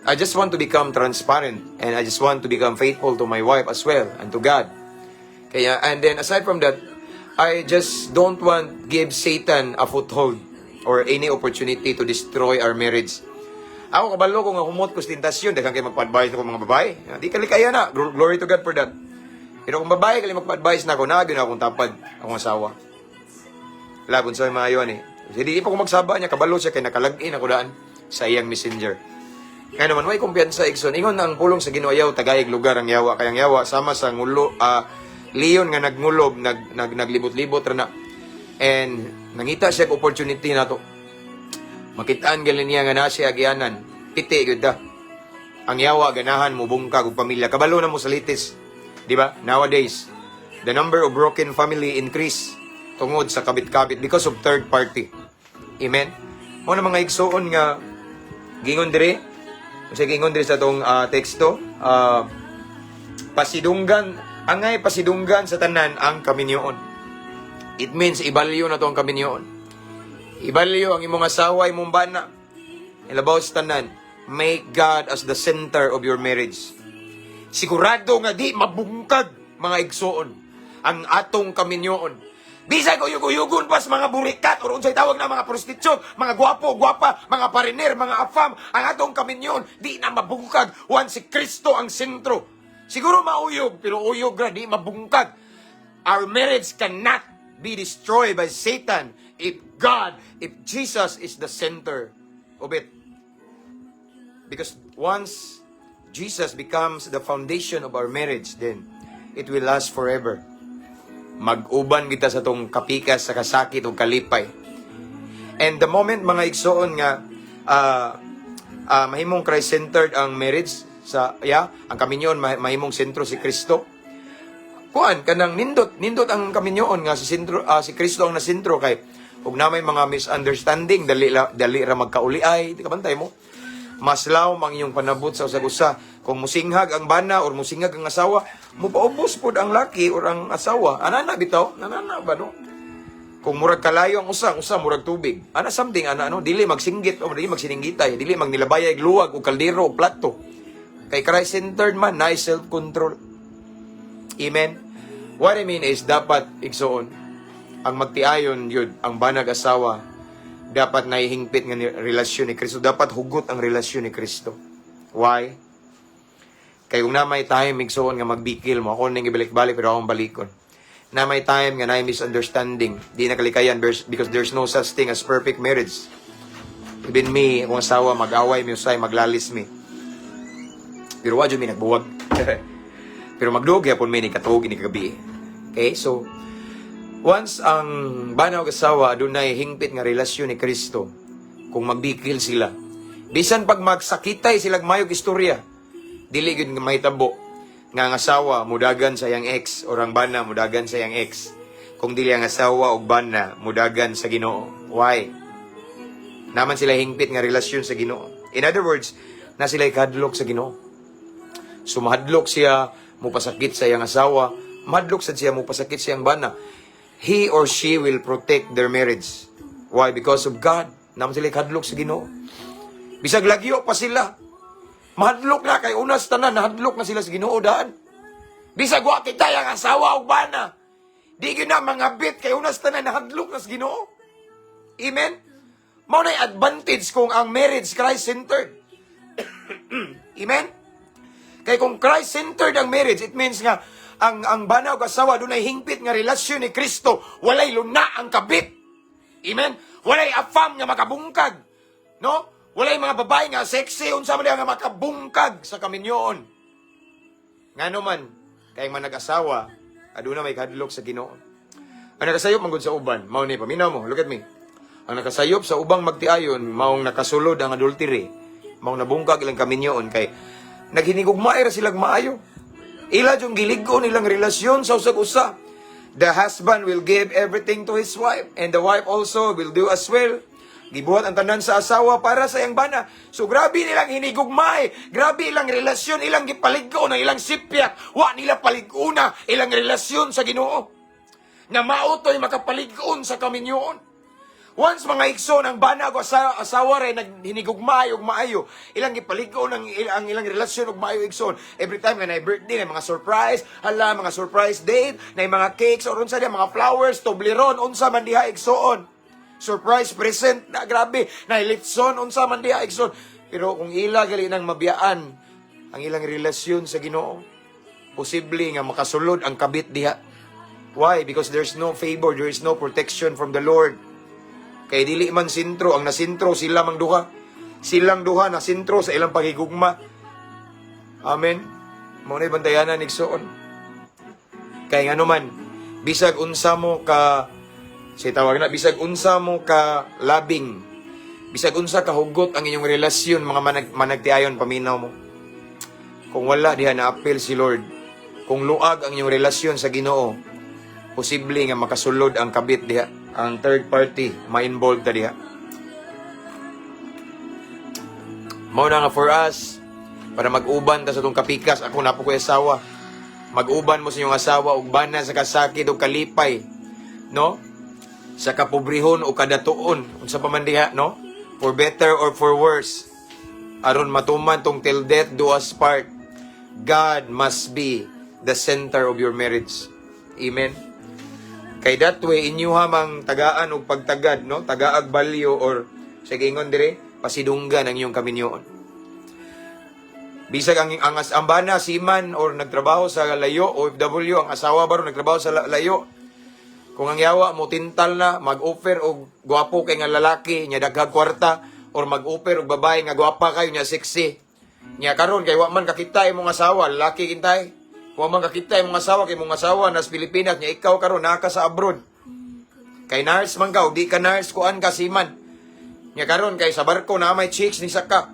I just want to become transparent and I just want to become faithful to my wife as well and to God. Kaya, and then aside from that, I just don't want give Satan a foothold or any opportunity to destroy our marriage. Ako kabalo ko nga humot ko sa tentasyon, daghan kay magpa-advise ako mga babae. Di kalikaya na. Glory to God for that. Pero kung babae kali magpa-advise na ako, naa na akong tapad, akong asawa. Labon sa maayo ni. Kasi di pa ko magsaba niya, kabalo siya kay nakalagin ako daan sa iyang messenger. Kaya naman, may kumpiyansa, igsoon. Ingon ang pulong sa Ginoo, ayaw tagayig lugar ang yawa. Kaya ang yawa, sama sa ngulo, leon nga nagngulob, naglibot-libot ra na. And nangita siya og opportunity nato. Makitaan gali niya nga na siya agianan. Piti gyud ta. Ang yawa ganahan mo bungkag og pamilya. Kabalo na mo sa litis. Di ba? Nowadays, the number of broken family increase tungod sa kabit-kabit because of third party. Amen? Mao na, mga igsuon, nga gingon diri, sa gingon diri sa atong teksto, pasidunggan, angay pasidunggan sa tanan ang kaminyoon. It means ibalyo na to ang kaminyoon. Ibalyo ang imong asawa, imong bana. Ilabaw sa tanan, make God as the center of your marriage. Sigurado nga di mabungkag, mga igsoon, ang atong kaminyoon. Bisag uyog-uyugon pas mga burikat or unsay tawag na mga prostitusyon, mga gwapo, gwapa, mga pariner, mga afam, ang atong kaminyoon di na mabungkag once si Kristo ang sentro. Siguro mauyog, pero uyog ra, di mabungkag. Our marriage cannot be destroyed by Satan if God, if Jesus is the center of it. Because once Jesus becomes the foundation of our marriage, then it will last forever. Mag-uban kita sa tong kapikas, sa kasakit o kalipay. And the moment, mga igsoon, nga mahimong Christ-centered ang marriage sa, yeah, ang kaminyoon mahimong sentro si Kristo. Kuan kanang nindot, nindot ang kaminyoon nga si sentro, si Kristo ang nasentro kay ug na may mga misunderstanding, dali dali ra magkauli ay di ka bantay mo. Mas lawom ang inyong panabot sa usag-usa. Kung musinghag ang bana or musinghag ang asawa, mupaubos pod ang laki or ang asawa. Anana bitaw, nanana ba, no? Kung murag kalayo ang usa murag tubig. Ana something ana ano, dili magsinggit o dili magsininggitay, dili magnilabayay luwag o kaldero o plato. Kay Christ-centered man, naay self-control. Amen. What I mean is dapat, igsoon, ang magtiayon yun, ang banag asawa, dapat naihingpit nga relasyon ni Kristo. Dapat hugot ang relasyon ni Kristo. Why? Kay kung na may time, igsoon, nga magbikil mo, ako ning ibalik-balik pero akong balikon. Na may time nga na misunderstanding, di nakalikayan because there's no such thing as perfect marriage. Even me, akong asawa, mag-away mi usay, maglalis mi. Pero wa jud mi nagbuwag. Pero magduog gyapon mi ni katuog ni kagabi. Okay, so once ang bana ug asawa adunay hingpit nga relasyon ni Kristo, kung magbikil sila, bisan pag magsakitay sila mayog istorya, dili gyud nga mahitabo nga ang asawa mudagan sa iyang ex or ang bana mudagan sa iyang ex. Kung dili ang asawa og bana mudagan sa Ginoo. Why? Naman sila hingpit nga relasyon sa Ginoo. In other words, na sila kadlok sa Ginoo. So mahadlok siya mupasakit sa iyang asawa, mahadlok sad siya mupasakit sa iyang bana. He or she will protect their marriage. Why? Because of God. Naman sila kadlok sa Ginoo. Bisag lagyo pa sila, mahadlok na kay unas tanan nahadlok na sila sa Ginoo daan. Bisag wa kita ang asawa ug bana, di gyud na mga bit kay unas tanan nahadlok na sa Ginoo. Amen. Mao na advantage kung ang marriage Christ-centered. Amen. Kay kung Christ-centered ang marriage, it means nga ang bana ug asawa dunay hingpit nga relasyon ni Kristo, walay luna ang kabit. Amen. Walay afam nga makabungkag. No? Walay mga babae nga sexy unsa man diha nga makabungkag sa kaminyoon. Ngano man kay man nag-asawa, aduna may kadlok sa Ginoo. Ang nakasayop manggod sa uban, mao ni, paminaw mo, look at me. Ang nakasayop sa ubang magtiayon, maong nakasulod ang adultery, maong nabungkag ilang kaminyoon kay naghinigugmaay ra silang maayo. Ila yung gilig-on ilang relasyon sa usag usa. The husband will give everything to his wife and the wife also will do as well. Gibuhat ang tanan sa asawa para sa iyang bana. So grabe nilang hinigugmay, grabe ilang relasyon, ilang gipalig-on ang ilang sipyak. Wa nila palig-ona ilang relasyon sa Ginoo. Na mao to'y makapalig-on sa kaminyoon. Once, mga igsoon, ang bana ug asawa rin naghinigugmay og maayo. Ilang gipalig-on ang ilang relasyon og maayo, igsoon. Every time nga na birthday, na mga surprise, hala, mga surprise date, na mga cakes or unsa diha, mga flowers, Toblerone, unsa man diha, igsoon. Surprise present na grabe, na litson, unsa man diha, igsoon. Pero kung ila gali nang mabiyaan ang ilang relasyon sa Ginoo, posible nga makasulod ang kabit diha. Why? Because there's no favor, there is no protection from the Lord. Kay dili man sentro, ang nasentro sila mang duha. Silang duha na sentro sa ilang paghigugma. Amen. Mao na bantayanan, igsoon. Kay ngano man, bisag unsa mo ka say tawag na, bisag unsa mo ka labing, bisag unsa ka hugot ang inyong relasyon, mga managtiayon, paminaw mo. Kung wala diha na appeal si Lord, kung luag ang inyong relasyon sa Ginoo, posible nga makasulod ang kabit diha, ang third party ma-involved ta diha. Mao na nga for us, para mag-uban ta sa tong kapikas, ako na po ko asawa. Mag-uban mo sa inyong asawa ug bana sa kasakit ug kalipay, no? Sa kapobrehon o kadatuon, unsa pa man diha, no? For better or for worse. Aron matuman tong till death do us part. God must be the center of your marriage. Amen. Kay that way inyo mang tagaan og pagtagad, no? Tagaag value or sa giingon dire, pasidunggan ang inyong kaminyoon. Bisag ang bana seaman or nagtrabaho sa layo, OFW, ang asawa baro nagtrabaho sa layo. Kung ang yawa mo tintal na mag-offer og gwapo kay nga lalaki nya daghang kwarta or mag-offer og babae nga gwapa kayo nya sexy. Nya karon kay wa man kakita imong asawa, lalaki kintay. Wa man kakita imong asawa kay imong asawa nas Pilipinas nya ikaw karon naa ka sa abroad. Kay nurse man ka, o di ka nurse, kuan ka, seaman. Nya karon kay sa barko na may chicks ni saka.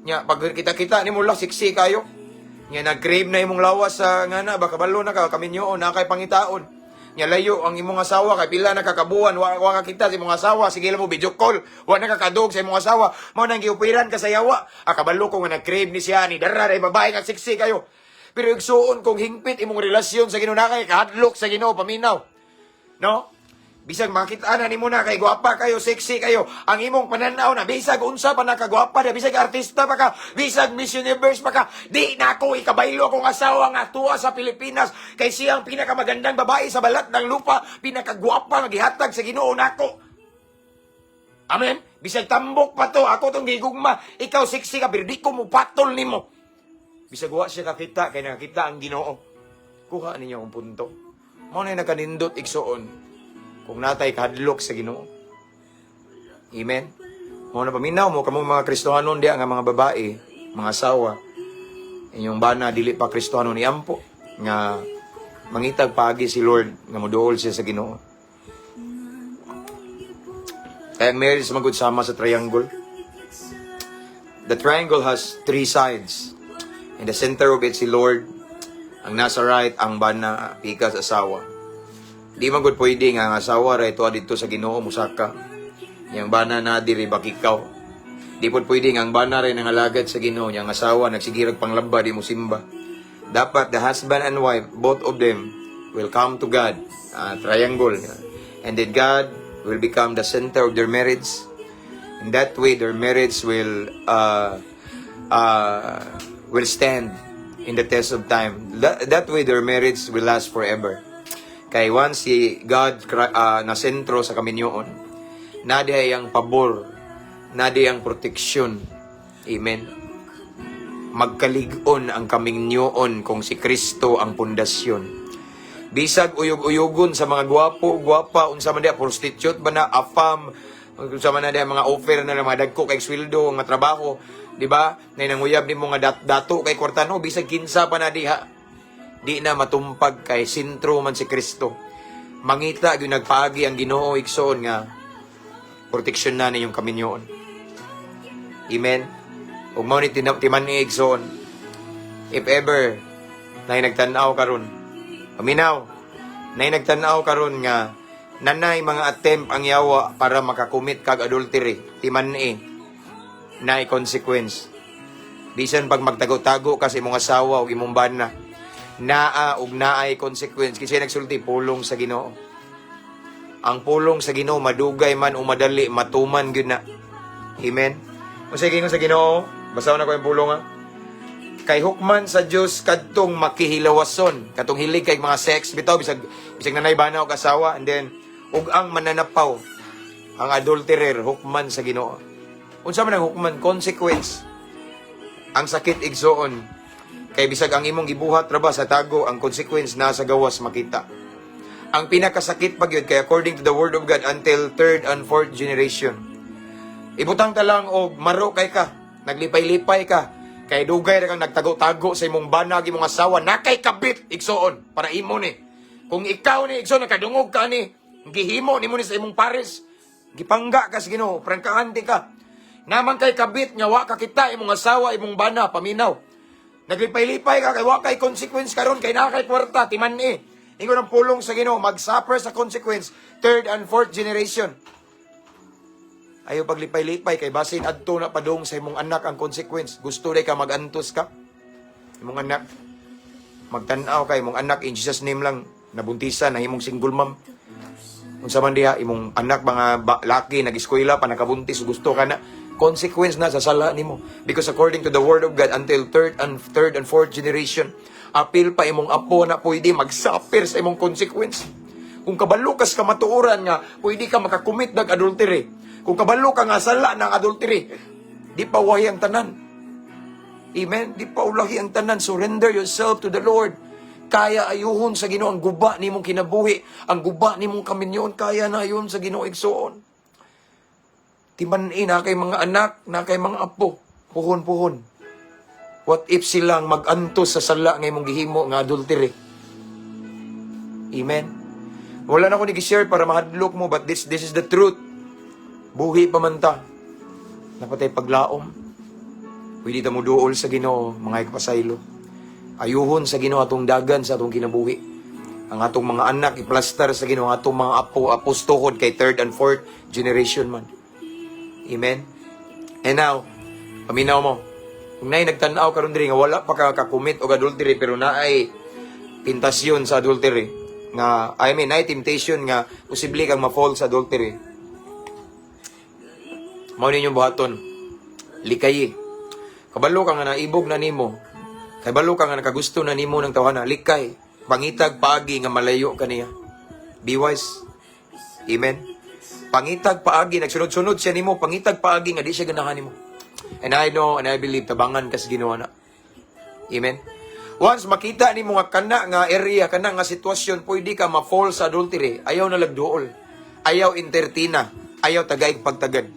Nya pag kita-kita nimo lang, sexy kayo. Nya nag-crave na imong lawas sa ngana baka balo na ka kaminyoon na kay pangitaon. Nya layo ang imong asawa kay pila na kakabuan wa ka kita sa imong asawa, sige lang mo video call, wa na kakadog sa imong asawa, mao nang giupiran ka sa yawa. Ah, kabalo ko nga nag-crave ni siya ni dara ay babae nga sexy kayo. Pero igsuon, kung hingpit imong relasyon sa Ginoo, na kay kahadlok sa Ginoo, paminaw. No? Bisag makita na nimo na kay gwapa kayo, sexy kayo. Ang imong pananaw na bisag unsa pa nakagwapa na, bisag artista pa ka, bisag Miss Universe pa ka, di na ako ikabaylo akong asawa nga tuwa sa Pilipinas kay siya ang pinakamagandang babae sa balat ng lupa, pinakagwapa nga gihatag sa Ginoo nako. Amen. Bisag tambok pa to, ako tong gigugma. Ikaw sexy ka pero di ko mupatol nimo. Bisag wa siya kakita kay nakakita ang Ginoo. Kuha ninyo ang punto. Mao na nakanindot, igsuon, kung natay kahadlok sa Ginoo. Amen. Mao na paminaw mo kamo mga Kristohanon diya nga mga babae, mga asawa. Inyong bana dili pa Kristohanon, iampo nga mangitag paagi si Lord nga moduol siya sa Ginoo. Kaya ang marriage magud sama sa triangle. The triangle has three sides. In the center of it si Lord, ang nasa right ang bana, pikas asawa. Di man gud pwede nga ang asawa ra ito dito sa Ginoo musaka. Yang bana na diri bakikaw. Di pod pwede nga ang bana ray nangalagad sa Ginoo, yang asawa nagsigirag panglaba, di mo simba. Dapat the husband and wife, both of them will come to God. Triangle. And then God will become the center of their marriage. In that way, their marriage will stand in the test of time. That way, their marriage will last forever. Kay once si God na sentro sa kaminyoon, naa diay ang pabor, naa diay ang proteksyon. Amen. Magkalig-on ang kaminyoon kung si Kristo ang pundasyon. Bisag uyog-uyogon sa mga gwapo, gwapa, unsa man diya, prostitute ba na, afam, unsa man na diya, mga offer na lang, mga dagko kay sweldo, nga trabaho, di ba? Nay nanguyab nimo nga dato kay kwarta no, bisag kinsa pa na diha. Di na matumpag kay sentro man si Kristo. Mangita gyud nagpaagi ang Ginoo, igsoon, nga proteksyon na ninyong kaminyoon. Amen. Ug mao ni timan-i, igsoon. If ever nay nagtan-aw karon, paminaw, nay nagtan-aw karon nga nanay mga attempt ang yawa para makakomit kag adultery, timan-i, naay consequence. Bisan pag magtago-tago ka sa imong asawa o imong bana, naa ug naay consequence kasi nagsulti pulong sa Ginoo. Ang pulong sa Ginoo, madugay man o madali, matuman gyud na. Amen. Unsay giingon sa Ginoo? Basahon nako yung pulong ha. Kay hukman sa Dios kadtong makihilawason, katong hilig kay mga sex bitaw, bisag bisag nanay bana og asawa, and then ug ang mananapaw, ang adulterer, hukman sa Ginoo. Unsa man ang hukman? Consequence. Ang sakit, igsoon, kay bisag ang imong gibuhat ra ba sa tago, ang consequence nasa gawas makita. Ang pinakasakit pa gyud kay according to the word of God, until third and fourth generation. Ibutang ta lang og maro kay ka, naglipay-lipay ka, kay dugay ra kang nagtago-tago sa imong bana, imong asawa, nakay kabit, igsoon, para imo ni. Kung ikaw ni, igsoon, nakadungog ka ni, gihimo nimo ni sa imong pares, gipangga ka sa Ginoo, prangkahante ka. Naman kay kabit nga wa ka kita imong asawa, imong bana, paminaw. Naglipay-lipay ka kay wa kay consequence karon kay naa kay kwarta, timan-i. Ingon ang pulong sa Ginoo, mag-suffer sa consequence third and fourth generation. Ayaw paglipay-lipay kay basin adto na padung sa imong anak ang consequence. Gusto rin ka magantos ka? Imong anak magtan-aw kay imong anak, in Jesus name lang, nabuntisan na imong single mom. Unsa man diha imong anak mga laki nag-eskwela pa, nakabuntis, gusto ka na, consequence na sa sala nimo because according to the word of God, until third and fourth generation, apil pa imong apo na pwede magsuffer sa imong consequence. Kung kabalo kas kamatuoran nga pwede ka makacommit nag adultery, kung kabalo ka nga sala ng adultery, di pa wahi ang tanan. Amen? Di pa ulahi ang tanan. Surrender yourself to the Lord. Kaya ayuhon sa Ginoo ang guba nimong kinabuhi, ang guba nimong kaminyoon, kaya na ayon sa Ginoo, igsuon. Timan-i na kay mga anak, na kay mga apo. Puhon-puhon. What if silang mag-antos sa sala nga imong gihimo nga adultery? Amen. Wala na ko ni share para mahadlok mo, but this is the truth. Buhi pa man ta. Napatay paglaom. Pwede ta mo duol sa Ginoo, mga ikapasaylo. Ayuhon sa Ginoo atong dagan sa atong kinabuhi. Ang atong mga anak iplastar sa Ginoo, ang atong mga apo apostohod kay third and fourth generation man. Amen. And now, paminaw mo. Kung naay nagtan-aw karon diri nga wala pa ka ka-commit og adultery pero naay tentasyon sa adultery, Nga, I mean, naay temptation nga posible kang ma-fall sa adultery. Mao ninyong buhaton. Likayi. Kabalo ka nga naibog na nimo. Kabalo ka nga nakagusto na nimo ng tawhana. Likay. Pangitag paagi nga malayo kaniya. Be wise. Amen. Pangitag paagi, nagsunod-sunod siya nimo, pangitag paagi nga di siya ganahan nimo. And I know and I believe tabangan kas Ginoo na. Amen. Once makita nimo nga kana nga area, kana nga sitwasyon, pwede ka ma-fall sa adultery. Ayaw na lagduol. Ayaw entertaina. Ayaw tagaig pagtagad.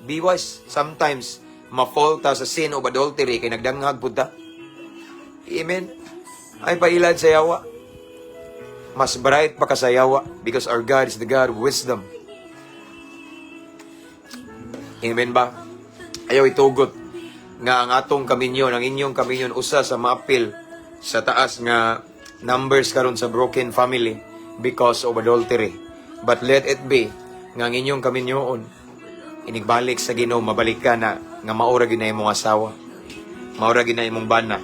Be wise. Sometimes, ma-fall ta sa sin of adultery kay nagdanghag pud ta. Amen. Ay pailad sa yawa. Mas bright pa ka sa yawa because our God is the God of wisdom. Amen ba? Ayaw itugot nga ang atong kaminyon, ang inyong kaminyon usa sa maapil sa taas nga numbers karon sa broken family because of adultery. But let it be nga ang inyong kaminyoon inigbalik sa Ginoo, mabalik ka na nga maura gyud na imong asawa. Maura gyud na imong bana.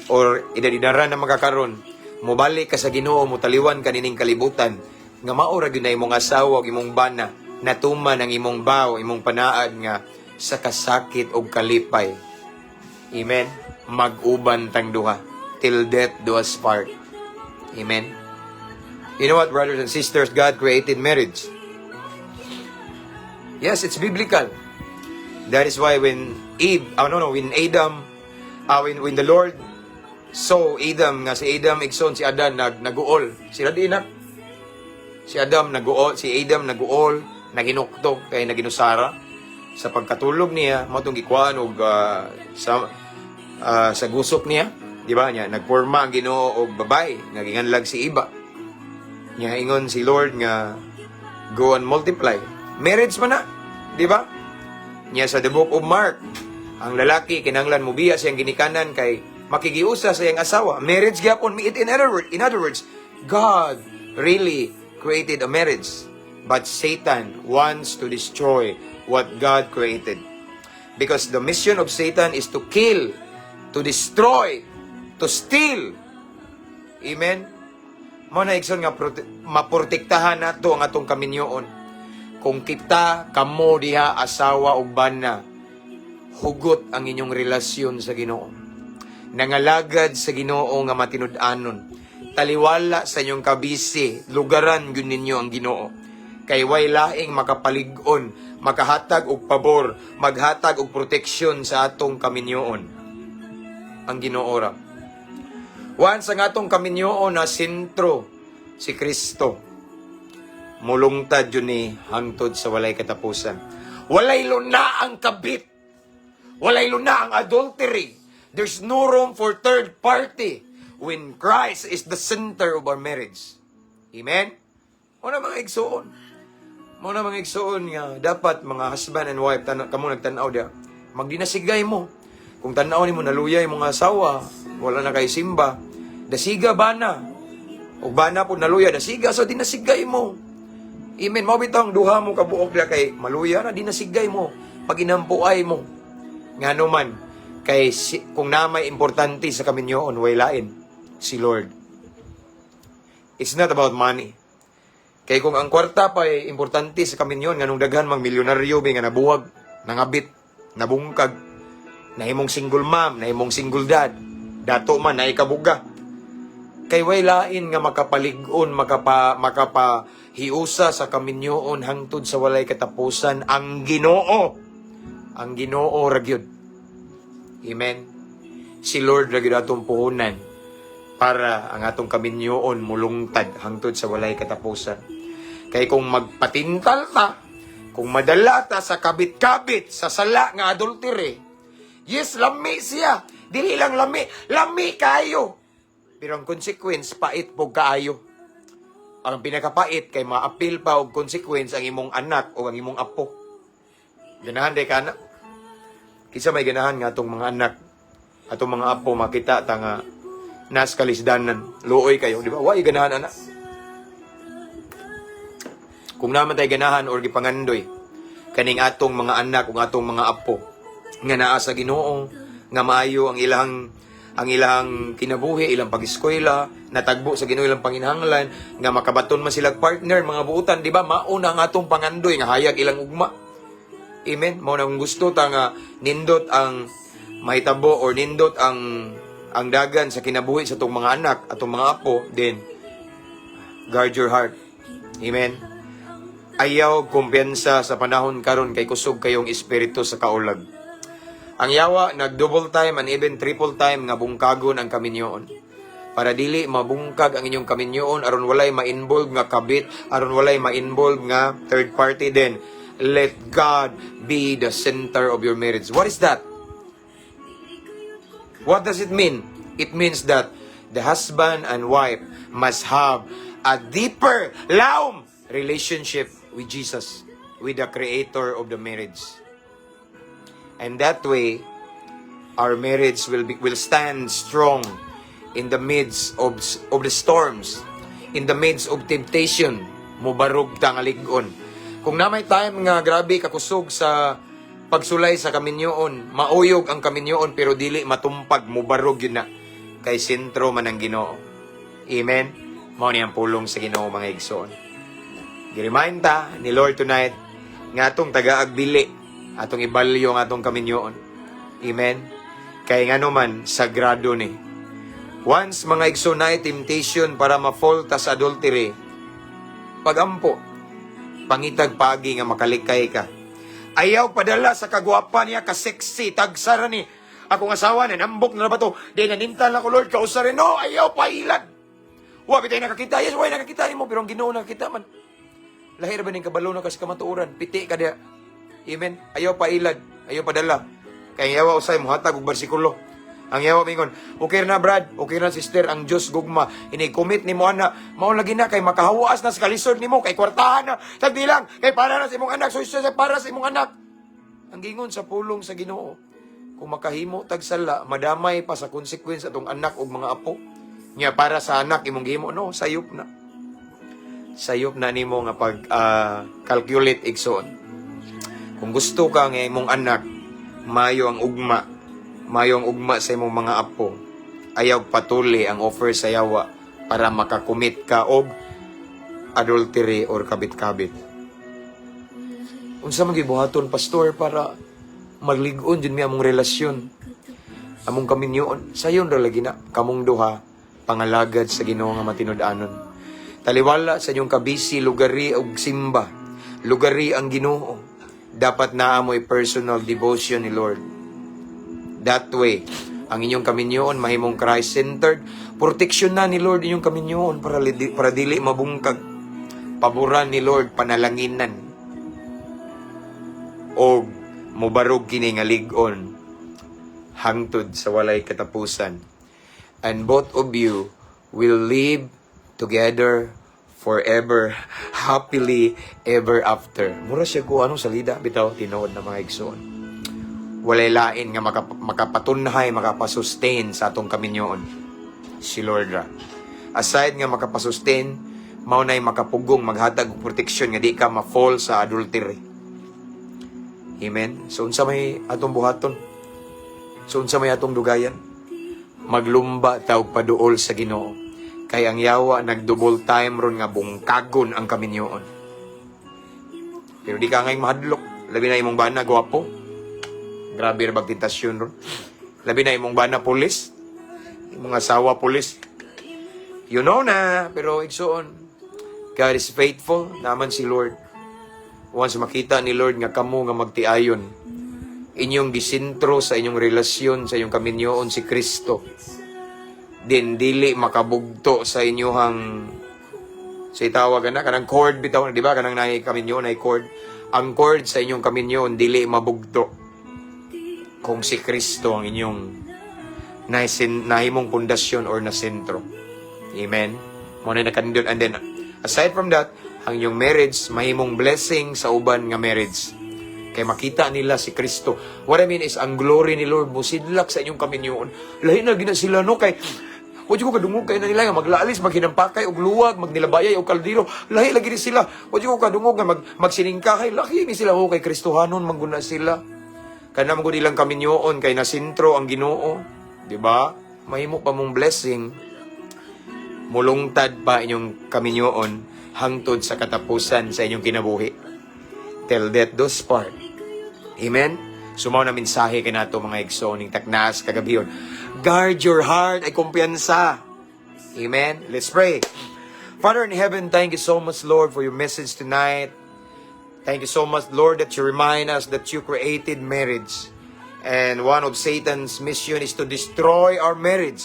Or idadidara na makakaron, mobalik ka sa Ginoo, mutaliwan ka nining kalibutan nga maura gyud na imong asawa ug imong bana, natuman ang imong vow, imong panaad nga sa kasakit og kalipay. Amen. Mag-uban tang duha till death do us part. Amen. You know what, brothers and sisters, God created marriage. Yes, it's biblical. That is why when Eve, oh no, when Adam, when the Lord saw Adam, nga si Adam, igsoon si Adan, naguol. Sila di na. Si Adam naguol, si Adam naguol, naginuktok, kay naginusara. Sa pagkatulog niya, mao tong gikuhaan og sa gusok niya, di ba niya, nagporma ang Ginoo og babae, nga ginganlag si Eva. Nya ingon si Lord nga go and multiply. Marriage man na, di ba? Nya sa the Book of Mark, ang lalaki kinahanglan mobiya siyang ginikanan kay makigiusa sa iyang asawa. Marriage gyapon. In other words, God really created a marriage. But Satan wants to destroy what God created. Because the mission of Satan is to kill, to destroy, to steal. Amen? Mao na, igsoon, nga maprotektahan nato ang atong kaminyoon. Kung kita, kamo diha, asawa ug bana, hugot ang inyong relasyon sa Ginoo. Nangalagad sa Ginoo nga matinud-anon. Taliwala sa inyong kabisi, lugaran gyud ninyo ang Ginoo. Kay way laing makapalig-on, makahatag og pabor, maghatag og proteksyon sa atong kaminyoon. Ang Ginoo ra. Once ang atong kaminyoon na sentro si Kristo, mulungtad yun ni hangtod sa walay katapusan. Walay luna ang kabit. Walay luna ang adultery. There's no room for third party when Christ is the center of our marriage. Amen? Mao na, mga igsuon. Mao na, mga igsuon, nga dapat mga husband and wife, kamo nagtanaw diya, magdinasigay mo. Kung tanaw nimo naluyay mga asawa, wala na kay simba, dasiga bana. O bana po naluya, dasiga, so dinasigay mo. Amen. Mao bitong duha mo kabuok diya kay maluya na, dinasigay mo. Pag inampuay mo. Ngano man, kay kung na may importante sa kaminyoon, way lain, si Lord. It's not about money. Kay kung ang kwarta pa ay importante sa kaminyoon, nganong daghan mang milyonaryo ba nga nabuwag, nangabit, nabungkag, nahimong single mom, nahimong single dad, dato man, naikabuga. Kay way lain nga makapalig-on, makapahiusa sa kaminyoon hangtod sa walay katapusan ang Ginoo. Ang Ginoo ra gyud. Amen. Si Lord ra gyud atong puhunan para ang atong kaminyoon mulungtad hangtod sa walay katapusan. Kay kung magpatintal ta, kung madala ta sa kabit-kabit, sa sala nga adultery, yes, lami siya. Dili lang lami, lami kayo. Pero ang consequence, pait po kaayo. Ang pinakapait, kay maapil pa og consequence ang imong anak o ang imong apo. Ganahan day ka na. Kinsa may ganahan nga atong mga anak, atong mga apo makita ta nga nas kalisdanan. Luoy kayo, di ba? Wa ganahan anak. Kung naman tayo ganahan or gipangandoy kaning atong mga anak ug atong mga apo nga naa sa Ginoo, nga maayo ang ilang Ang ilang kinabuhi, ilang pag-eskwela, natagbo sa Ginoo ilang panginahanglan nga makabaton man sila partner, mga buutan, di ba? Mauna ang atong pangandoy nga hayag ilang ugma. Amen. Mao na kung gusto ta nga nindot ang mahitabo or nindot ang dagan sa kinabuhi sa atong mga anak, atong mga apo, then guard your heart. Amen. Ayaw kumpiyansa sa panahon karon kay kusog kayong espiritu sa kaulag. Ang yawa nag double time and even triple time nga bungkagon ang kaminyoon. Para dili mabungkag ang inyong kaminyoon, aron walay ma-involve nga kabit, aron walay ma-involve nga third party, then let God be the center of your marriage. What is that? What does it mean? It means that the husband and wife must have a deeper, laom relationship with Jesus, with the creator of the marriage. And that way, our marriage will stand strong in the midst of the storms, in the midst of temptation, mubarog ta nga lig-on. Kung naa may time nga grabe kakusog sa pagsulay sa kaminyoon, mauyog ang kaminyoon pero dili matumpag, mubarog yun na. Kay sentro man ang Ginoo. Amen. Mao ni ang pulong sa Ginoo, mga igsoon. Gi-remind ta ni Lord tonight nga atong tagaag bili, atong ibalyo ang atong kaminyoon. Amen. Kay ngano man, sagrado ni. Once, mga igsoon, na temptation para ma-fall ta sa adultery, pagampo, pangitag pagi nga makalikay ka. Ayaw padala sa kagwapa niya, ka-sexy, tagsara ni. Akong asawa, nanambok na ba to? Di nanintal na ko, Lord, kausa rin. No, ayaw, pailad. Wa bitay nakakita. Yes, wa nakakita nimo, pero ang Ginoo nakakita man. Lahi ra ba ning kabalo na kasi kamatuoran? Piti ka diha. Amen. Ayaw pailad, ayaw padala. Kay ang yawa usay mohatag og bersikulo. Ang yawa mingon, "Okay na Brad, okay na sister, ang Diyos gugma. Ini commit nimo ana, mao lagi na kay makahawas na sa kalisod nimo, kay kwartahan na, sagdi lang, kay para na sa imong anak, so para sa imong anak." Ang gingon sa pulong sa Ginoo, kung makahimo tag sala, madamay pa sa consequence atong anak ug mga apo. Nya para sa anak imong gihimo, no, sayop na. Sayop na nimo nga pag calculate, igsoon. Kung gusto ka nga imong anak, mayo ang ugma, mayo ang ugma sa imong mga apo, ayaw patuli ang offer sa yawa para makakomit ka og adultery or kabit-kabit. Unsa man gibuhaton, pastor, para maglig-on jud mi among relasyon, among kaminyoon? Sayon ra lagi na kamong duha pangalagad sa Ginoo nga matinud-anon. Taliwala sa inyong kabisi, lugari og simba, lugari ang Ginoo. Dapat naa mo'y personal devotion ni Lord. That way, ang inyong kaminyoon mahimong Christ-centered. Protection na ni Lord inyong kaminyoon para dili mabungkag. Paboran ni Lord, panalanginan. Og mubarog kini nga lig-on hangtod sa walay katapusan. And both of you will live together forever, happily ever after. Mura siya ko anong salida, bitaw, tinuod na, mga igsoon. Walay lain nga makapatunhay, makapasustain sa atong kaminyoon. Si Lord ra. Aside nga makapasustain, mao na'y makapugong, maghatag og protection nga di ka ma-fall sa adultery. Amen. So unsa may atong buhaton? So unsa may atong dugayan? Maglumba ta og paduol sa Ginoo. Kay ang yawa nag-double time ron nga bungkagon ang kaminyoon. Pero di ka ngay mahadlok. Labi na imong bana gwapo. Grabe ra bag tentasyon ron. Labi na imong bana pulis. Imong asawa pulis. You know na, pero igsoon, God is faithful naman si Lord. Once makita ni Lord nga kamo nga magtiayon, inyong gisintro sa inyong relasyon, sa inyong kaminyoon si Kristo, din dili makabugto sa inyuhang sa itawag na kanang cord bitaw, di ba, kanang naay kaminyoon ay cord. Ang cord sa inyong kaminyoon dili mabugto kung si Kristo ang inyong nahimong pundasyon or na sentro. Amen. Mo na nakandot. And then aside from that, ang inyong marriage mahimong blessing sa uban nga marriage kay makita nila si Kristo. What I mean is, ang glory ni Lord musidlak sa inyong kaminyoon. Lahi na gina sila, no, kay wa ko kadungog kay na nila nga maglaalis, maghinampakay og luwag, magnilabayay og kaldero. Lahi lagi ni sila. Wa ko kadungog nga magsiningkahay. Lahi ni sila ho kay Kristohanon mangguna sila. Kana man gud ilang kaminyoon kay nasintro ang Ginoo, di ba? mahimo pa mong blessing, mulungtad pa inyong kaminyoon hangtod sa katapusan sa inyong kinabuhi. Till death do us part. Amen? So mao na mensahe kanato, mga igsoon, ning taknas kagabion. Guard your heart ay kumpiyansa. Amen? Let's pray. Father in heaven, thank you so much, Lord, for your message tonight. Thank you so much, Lord, that you remind us that you created marriage. And one of Satan's mission is to destroy our marriage.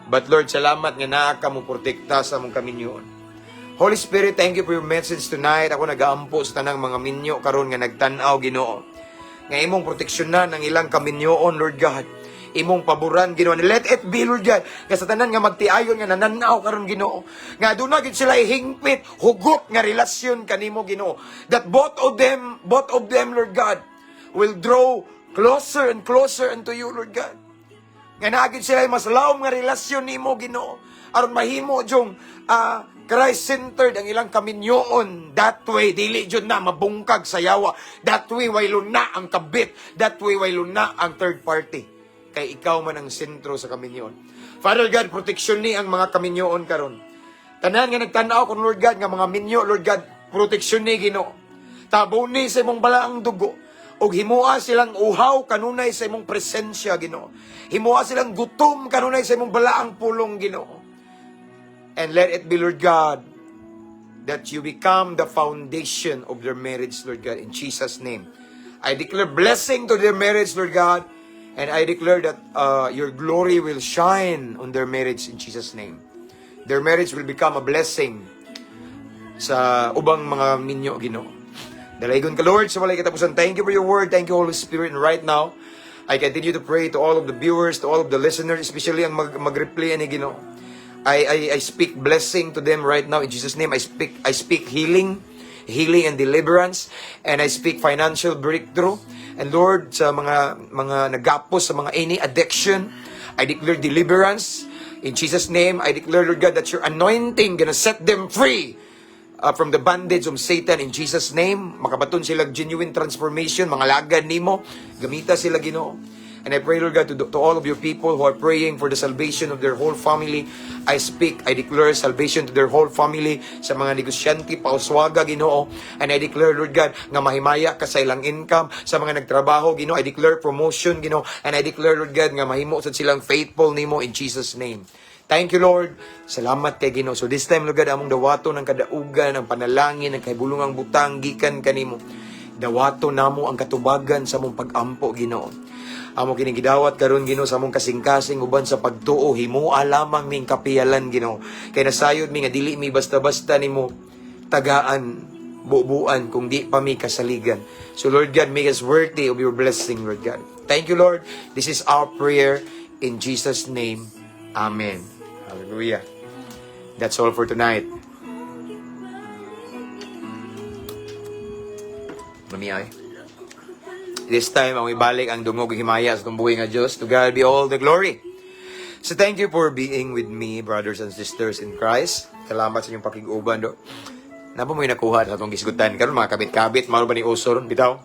But Lord, salamat nga naa ka mo protekta sa among kaminyoon. Holy Spirit, thank you for your message tonight. Ako nagaampo sa tanang mga minyo karon nga nagtan-aw, Ginoo. Nga imong proteksyonan ang ilang kaminyoon, Lord God. Imong paboran, Ginoo. And let it be, Lord God. Nga sa tanan nga magtiayon nga nananaw karon, Ginoo. Nga duna gid sila hingpit, hugot nga relasyon kanimo, Ginoo. That both of them, Lord God, will draw closer and closer unto you, Lord God. Nga naa gid sila mas lawom nga relasyon nimo, Ginoo. Aron mahimo jung Christ-centered ang ilang kaminyoon. That way dili jud na mabungkag sa yawa. That way way luna ang kabit. That way luna ang third party. Kay ikaw man ang sentro sa kaminyoon. Father God, protection ni ang mga kaminyoon karon. Tanan nga nagtan-aw kon, Lord God, nga mga minyo, Lord God, protection ni, Ginoo. Tabuni sa imong balaang dugo. Ug himua silang uhaw kanunay sa imong presensya, Ginoo. Himua silang gutom kanunay sa imong balaang pulong, Ginoo. And let it be, Lord God, that you become the foundation of their marriage, Lord God, in Jesus' name. I declare blessing to their marriage, Lord God, and I declare that your glory will shine on their marriage in Jesus' name. Their marriage will become a blessing sa ubang mga minyo, Ginoo. Dalaygon ka, Lord, sa walay katapusan. Thank you for your word. Thank you, Holy Spirit. And right now, I continue to pray to all of the viewers, to all of the listeners, especially ang mag-replay ani, Ginoo. I speak blessing to them right now in Jesus' name. I speak healing, healing and deliverance, and I speak financial breakthrough. And Lord, sa mga nagapos sa mga any addiction, I declare deliverance. In Jesus' name, I declare, Lord God, that your anointing gonna set them free from the bondage of Satan in Jesus' name. Makabaton sila genuine transformation, mga lagad nimo, gamita sila, Ginoo. And I pray, Lord God, to all of your people who are praying for the salvation of their whole family, I speak, I declare salvation to their whole family, sa mga negosyante, pauswaga, Ginoo. And I declare, Lord God, nga mahimaya ka sa ilang income, sa mga nagtrabaho, Ginoo, I declare promotion, Ginoo. And I declare, Lord God, nga mahimo sad silang faithful nimo in Jesus' name. Thank you, Lord. Salamat kay Ginoo. So this time, Lord God, among dawato ng kadaugan, ang panalangin, ang kahibulungang butang, gikan kanimo. Dawato namo ang katubagan sa among pag-ampo, Ginoo. Amo kining gidawat karon, Ginoo, sa among kasing-kasing uban sa pagtuo, himoa lamang ming kapiyalan, Ginoo. Kay nasayod mi nga dili mi basta-basta nimo tagaan bubuan kung di pa mi kasaligan. So Lord God, make us worthy of your blessing, Lord God. Thank you, Lord. This is our prayer in Jesus' name. Amen. Hallelujah. That's all for tonight. Mami ay. This time, ang ibalik ang dungog himaya sa tumbuhi nga Diyos. To God be all the glory. So thank you for being with me, brothers and sisters in Christ. Salamat sa inyong pakig-uban. Do. Naa ba mo'y nakuha sa atong gisgutan? Karon mga kabit-kabit, mao ba ni uso ron? Bitaw.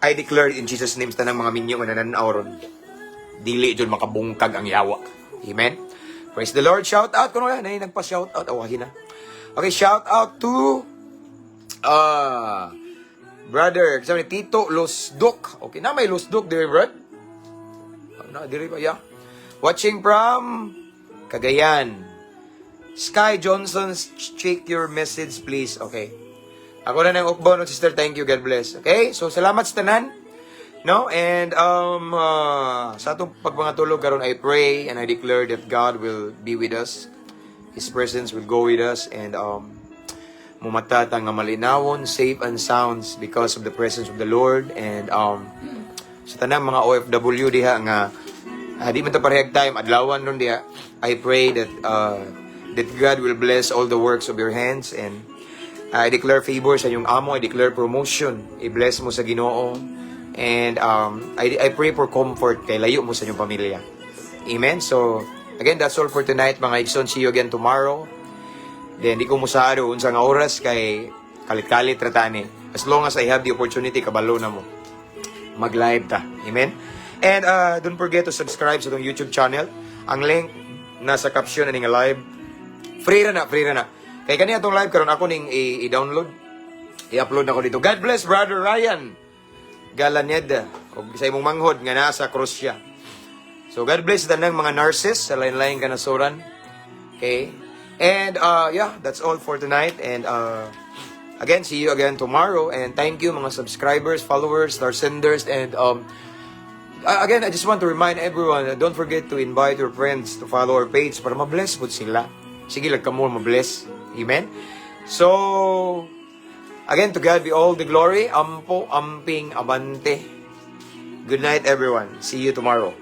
I declare in Jesus' name sa tanang mga minyo nga nananaw ron. Dili jud makabungkag ang yawa. Amen? Praise the Lord. Shout out. Kuno yan, ay nagpa-shout out. Awahin na. Okay, shout out to brother, kasama ni Tito Losdok. Okay, na may Losdok dire, brad? Na, dire ba? Yeah. Watching from Cagayan. Sky Johnson, check your message, please. Okay. Ako na nang ukbo, no, sister. Thank you. God bless. Okay? So, salamat sa tanan. No? And sa atong pagpangatulog karon, I pray and I declare that God will be with us. His presence will go with us and mumata ta nga malinawon, safe and sounds because of the presence of the Lord and sa tanang mga OFW diha nga di man ta parehag time adlawan ron diha, I pray that God will bless all the works of your hands and I declare favor sa inyong amo. I declare promotion. I-bless mo sa Ginoo and I pray for comfort kay layo mo sa inyong pamilya. Amen. So again, that's all for tonight, mga igsoon. See you again tomorrow. Then di ko musado unsa nga oras kay kalit-kalit ra tani. As long as I have the opportunity, kabalo na mo. Mag-live ta. Amen? And don't forget to subscribe sa atong YouTube channel. Ang link nasa caption ani nga live. Free ra na, free ra na. Kay kani atong live karon ako ning i-download. I-upload nako dito. God bless, Brother Ryan Galaneda og sa imong manghod nga nasa Croatia. So God bless sa tanang mga nurses sa lain-laing kanasuran. Okay? And yeah, that's all for tonight and again, see you again tomorrow and thank you, mga subscribers, followers, star senders and again, I just want to remind everyone, don't forget to invite your friends to follow our page para ma-bless po sila. Sige lang kamo ma-bless. Amen? So, again, to God be all the glory. Ampo, amping, abante. Good night, everyone. See you tomorrow.